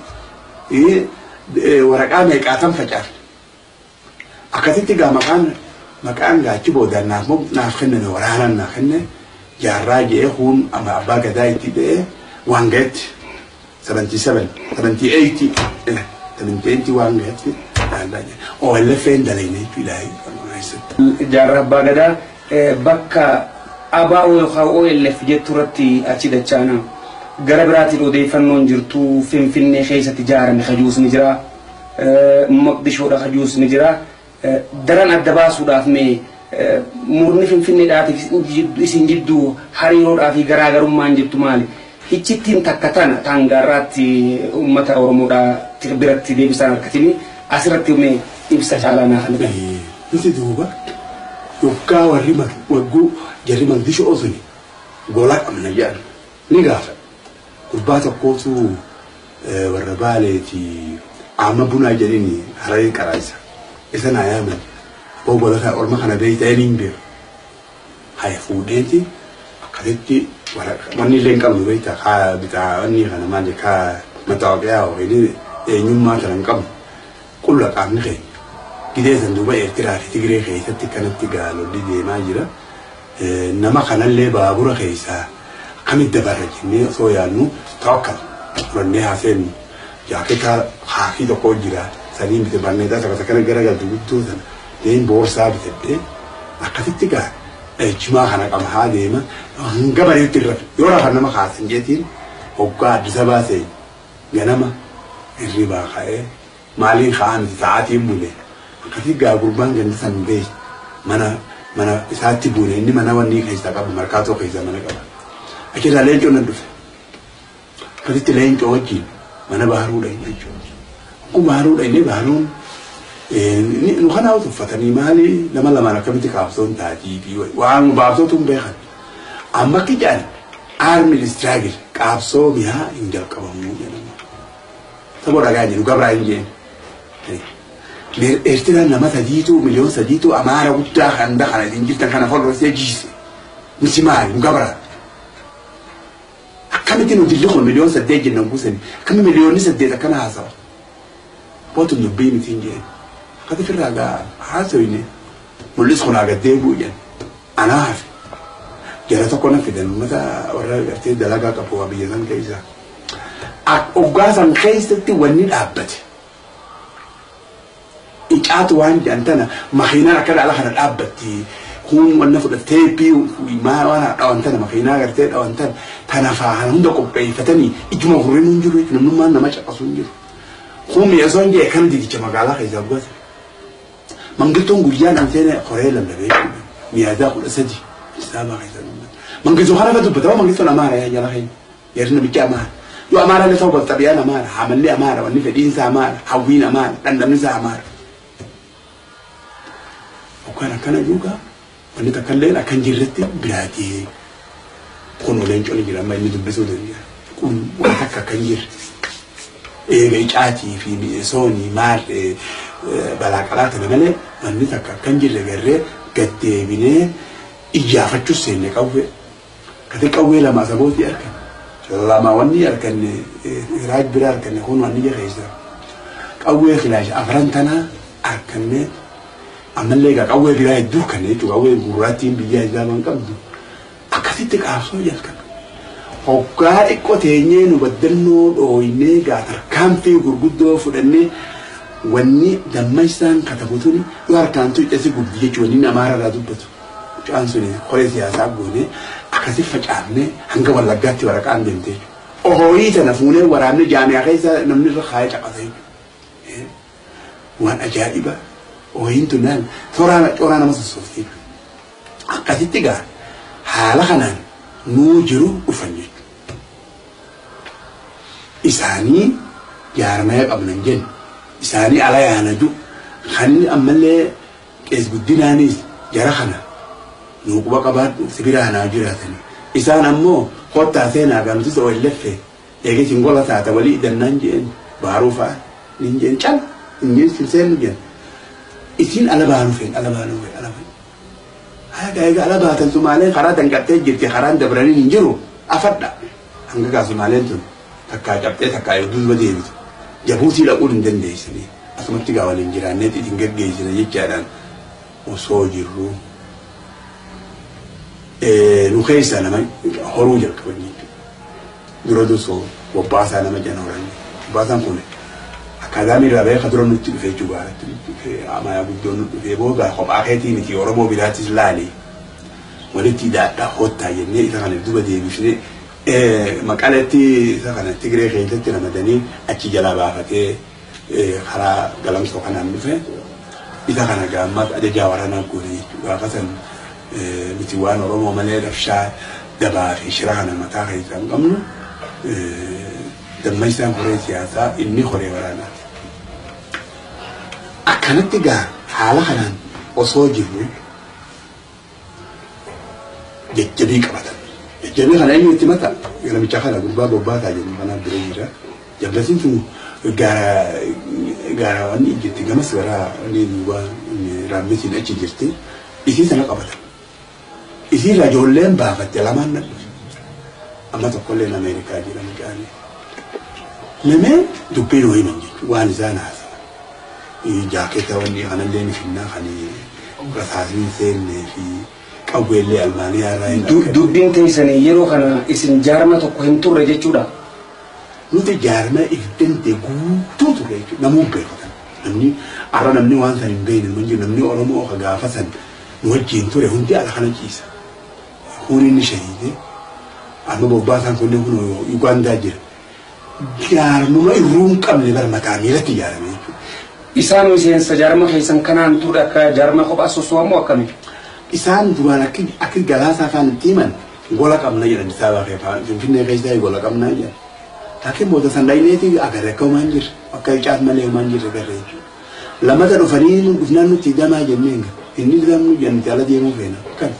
Waraqaa meeqaatan facaafne. Akkasitti gaa maqaan gaachi boodaan naaf kenname waraanaan naaf kenne jaarraa jedhee huun amma abbaa gadaa itti ta'ee waan ga'etti 77 78 78 waan ga'etti OLF'n dalayne jechuudha. Jaarraa abbaa gadaa bakka ABO yookaan OLF jettu irratti achi dachaana. Gara biraatiin odeeffannoon jirtu Finfinnee keessatti ijaarame kajuus ni jira. Moqdishoodha kajuus ni jira. Daran adda baasuudhaaf mee murni Finfinneedhaatiif isin jidduu hariiroodhaa fi garaagarummaan jirtu maali? Hichittiin takka tana taangaarraatti uummata Oromoodhaa biratti deebisaan harkatini asirratti mee ibsa caalaa naa kan Nuti duuba yoggaa warri wagguu jarri Moqdishoo suni gola qabna jedhan ni gaafadha. Gurbaa tokkootu warra Baaleeti amma bunaa jedhini hararee qaraayisa. Isa naa yaaman abboo gola orma kana beeyta hin beeku. Haya fuudheeti akkasitti wanni illee hin qabnu beeyta kaa bitaa wanni kana maal kaa mataawaqiyaa yookiin eenyummaa kana hin qabnu qulla qaamni keenya. Gidee san duuba Eertiraa fi Tigiree keessatti kanatti gaalolli deemaa jira. Nama kanallee baabura keessaa akkamitti dabarra jennee osoo yaadnu tawakkal fudhannee haaseennu jaaketa haakii tokko jira saniin bite barneetaa tokko kana garagaltu guddoo sana deem boorsaa bitadhee akkasitti gaa jimaa kana qaba haa deema hanga bareetti irra yoo rafan nama kaasan jeetiin hoggaa Addis Ababaa seene ganama hirribaa ka'ee maaliin ka'aa miti sa'aatiin bule akkasitti gaa gurbaan ganda san bee mana isaatti buune inni mana wanni keessaa qaba markaatoo keessaa mana qaba. Achirraa leencoo nan dhufe. Akkasitti leencoo wajjin mana baharuu dhaqne jechuudha. Akkuma baharuu dhaqne baharuun nu kanaa uffatanii maali nama lamaan akkamitti kaabsoon taatii fi waan baabsootu hin beekan. Amma akka jedhan armed struggle qaabsoo mi'aa hin jalqabamuu jedhama. Saboo dhagaa jiru gabraa hin jeen. Eertiraan nama sadiitu 3 miliyoon Amaara guddaa kan kana isin jirtan kana folloosee jiise. Miti maali nu gabraa. Akkamitti nuti illee kun 8 miliyoon jennan kuusani akkami 8 miliyoon akkana haasawa. Bootu dubbii miti hin jeen. Akkati firraa gaa haasawine mul'is kun haa gaddee bu'u jedhan. Anaa hafe. Jara tokko na fidan uummata warra gartee dalagaa qabu waa biyya san keessa. Hoggaa san keessatti wanni dhaabbate. Icaatu waan jedhan tana makiinaan akka dhaala kana dhaabbatti. Kun wanna fudhattee teeppii waan dhawan tana makiinaa gartee dhawan tana tana faa hunda qopheeffatanii ijuma hurriin hin jiru jechuudha namnummaan nama caqasu hin jiru. Kun mi'eessoon jee kan didicha magaalaa keessaa gubate. Mangittoon guyyaan an seene qoree lallabee jechuudha. Miyaadaa 13 Islaamaa keessa dubbata. Mangittuu kana dubbata mangittoon Amaara yaa jala keenya. Yerri namicha Amaara. Yoo Amaara illee ta'u xabiyaan Amaara hamalli Amaara wanni fedhiinsa Amaara hawwiin Amaara dhandhamni Amaara. Hoggaan akkana juugaa wanni takka illee akka hin jirretti biraatii kun leencoo ni jira amma inni dubbisuu danda'a. Kun waan takka akka hin jirre. Eega icaatii fi mi'eessoonii maal balaa qalaa tana malee wanni takka akka hin jirre garree gaddeebinee iyyaafachuus seenne qawwee. Kati qawwee lama sabootii arganne. Lama wanni arganne raaj bira arganne kun wanni keessa. Qawwee filaasha afran tanaa arganne ammallee egaa qawwee biraa hedduu arganne jechuudha qawwee gurraattiin biyya islaamaan qabdu. Akkasitti qaabsoo jalqabe. Hoggaa xiqqoo teenyee nu baddannoo dhooynee gaa tarkaanfii gurguddoo fudhannee wanni dammaysaan katabu tuni yoo harkaan tuqxe gubdi jechuudha wanni Amaara irraa dubbatu. Mucaan suni koree siyaasaa goonee akkasi facaafnee hanga Wallaggaatti waraqaan deemte jechuudha. Ohooyii tana fuunee waraabnee jaamiyaa keessa namni irra kaayee caqase jechuudha. Waan ajaa'iba ooyiin tun naan toraa nama sossoofte jechuudha. Akkasitti gaa haala kanaan nuu jiru dhufan jechuudha. Isaanii jaarmaya qabnan jennu isaanii ala yaana ju kan ammallee qees guddinaanis jara kana nuu quba qabaadhu sibiraa naa jiraatanii isaan ammoo kottaa seenaa ganutis OLF eegee isin gola taata walii idannaan jeen baaruu fa'a nin jeen cal hin jeen seennu jeen isin ala baanuu feen ala baanuu feen ala feen haga eega ala baatan Sumaaleen karaa danqattee jirti karaan dabranii hin jiru afadha hanga gaa Sumaaleen tun takkaa cabxee takkaa duuba deebitu Jabuutii dhaquun hin dandeessanii asumatti gaa waliin jiraanneet isin geggeessina jechaadhaan osoo jirru nu keessaa nama horuu jalqaban jechuudha. Dura dursoo bobbaasaa nama jan horan bobbaasaan kun akkaadaamii irraa bahee dura nutti dhufee jechuudha gaaratti nutti dhufee amayaa guddoon nu dhufee booda kophaa keetii miti Oromoo biraattis laali walitti hidhaadhaa hottaa jennee isa kana duuba deebisnee Maqaletti isa kana Tigree keessatti ramadanii achi jalaa baafatee karaa galamsoo kanaan dhufe isa kana gaammas ajajaa waraanaa goone jechuudha. Gaafa san nuti waan Oromoo malee rabshaa dabaa fi shira kana mataa keessaa hin qabnu dammaysaan horee siyaasaa inni horee waraanaati. Akkanatti gaa haala kanaan osoo jirru jajjabii qabatan. Jajjabii kana eenyu itti mata? Namicha kana gurbaa bobbaataa jennu kanaaf bira jira. Jablasiin tun gaara gaara wanni jirti gamas gara wanni duuba raammisiin achi jirti. Isii sana qabatan. Isii irraa ijoolleen baafatte lamaan na dhufe. Amma tokkolleen Ameerikaa jira mucaanii. Namee dubbii nuu himan jechuudha waan isaan haasawan. Jaaketa wanni kanallee ni finnaa kan rasaasni seennee fi qawweellee Almaaniyaa irraa hin arganne. Dubbiin teessanii yeroo kana isin jaarma tokko hin turre jechuudha. Nuti jaarma if danda'e guutuu turre jechuudha. Namuu beeku. Namni har'a namni waan san hin beekne hin jiru. Namni Oromoo ka gaafa san nu wajjin ture hundi ala kana ciisa. Kun inni shahiide amma bobbaasaan kunneen kun Ugaandaa jira. Jaarmuma irruu hin qabne bara mataa miilatti ijaarame jechuudha. Isaan miseensa jaarma keessan kanaan ture akka jaarma kophaa soso'amoo akkami? Isaan duraan akka galaasaa afaan itti himan gola qabna jedhan Addis Ababaa keessaa Finfinnee keessaa gola qabna jedhan. Laakiin booda san dhayneeti agarre akka homaa hin jirre akka caat malee homaa hin jirre agarre jechuudha. Lamata dhufanii dhufnaan nutti hidamaa jenneen inni hidamnu jennuti ala deemuu feena kan.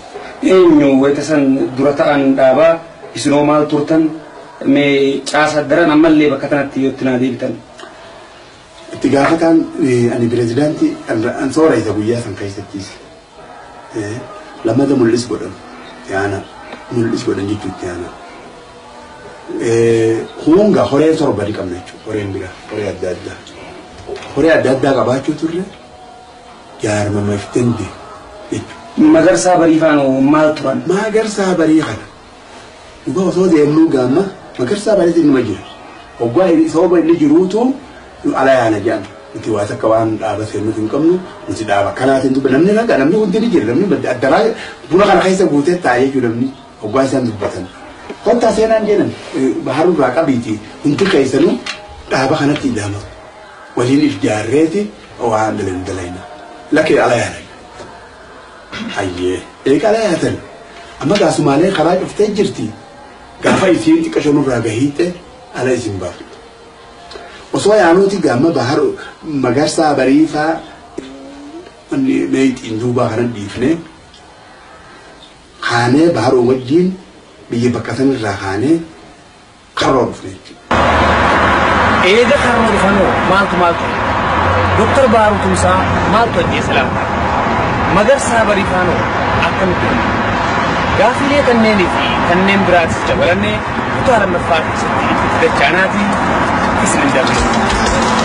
Eenyu wayita san dura ta'an dhaabaa isinoo maal turtan mee caasa daran ammallee bakka tanatti yoo itti naa deebitan. Itti gaafataan ani pirezidaantii an soora isa guyyaa san keessattis lamata mul'is godhan itti aanaa mul'is godhan jechuu itti aanaa. Hunga horee torba ni qabna jechuudha horeen biraa horee adda addaa. Horee adda addaa qabaachuu turre jaarmama if danda'e jechuudha. Magarsaa Barii faanoo maal turan? Magarsaa Barii kana dhugaa osoo deemnuu gaamma Magarsaa Bariitu inuma jira. Hoggaa sooba inni jiruutu ala yaana jedhan. Nuti waa takka waan dhaaba seennuuf hin qabnu nuti dhaaba kanaatiin dubba namni nagaa namni hundi ni jira namni addaraa buna kana keessa guutee taa'ee jechuudha namni hoggaa isaan dubbatan. Kottaa seenaan jedhan baharuu irraa qabiiti hundi keessanuu dhaaba kanatti hidhama. Waliin if jaarreeti waan dalayna. Lakkee ala yaana. Hayyee eega ala yaatan amma gaasumaalee karaa cuftee jirti gaafa isiin xiqqasho nurraa gahiite ala isin baaftu. Osoo yaanuuti gaama bahar Magarsaa Bariifaa wanni meexiin duubaa kana dhiifne kaanee baharuu wajjin biyya bakka sanirraa kaanee karroo dhufne jechuudha. Eega karroo dhufanoo maaltu maaltu Dooktar Baharuu Tumsaa maaltu ajjeese laata? Magarsaa Bariifaanoo akkamitti dhufe? Gaaffilee kanneenii fi kanneen biraatis dabalannee kutaa lammaffaa keessatti itti dachaanaatii isin hin dabalatu.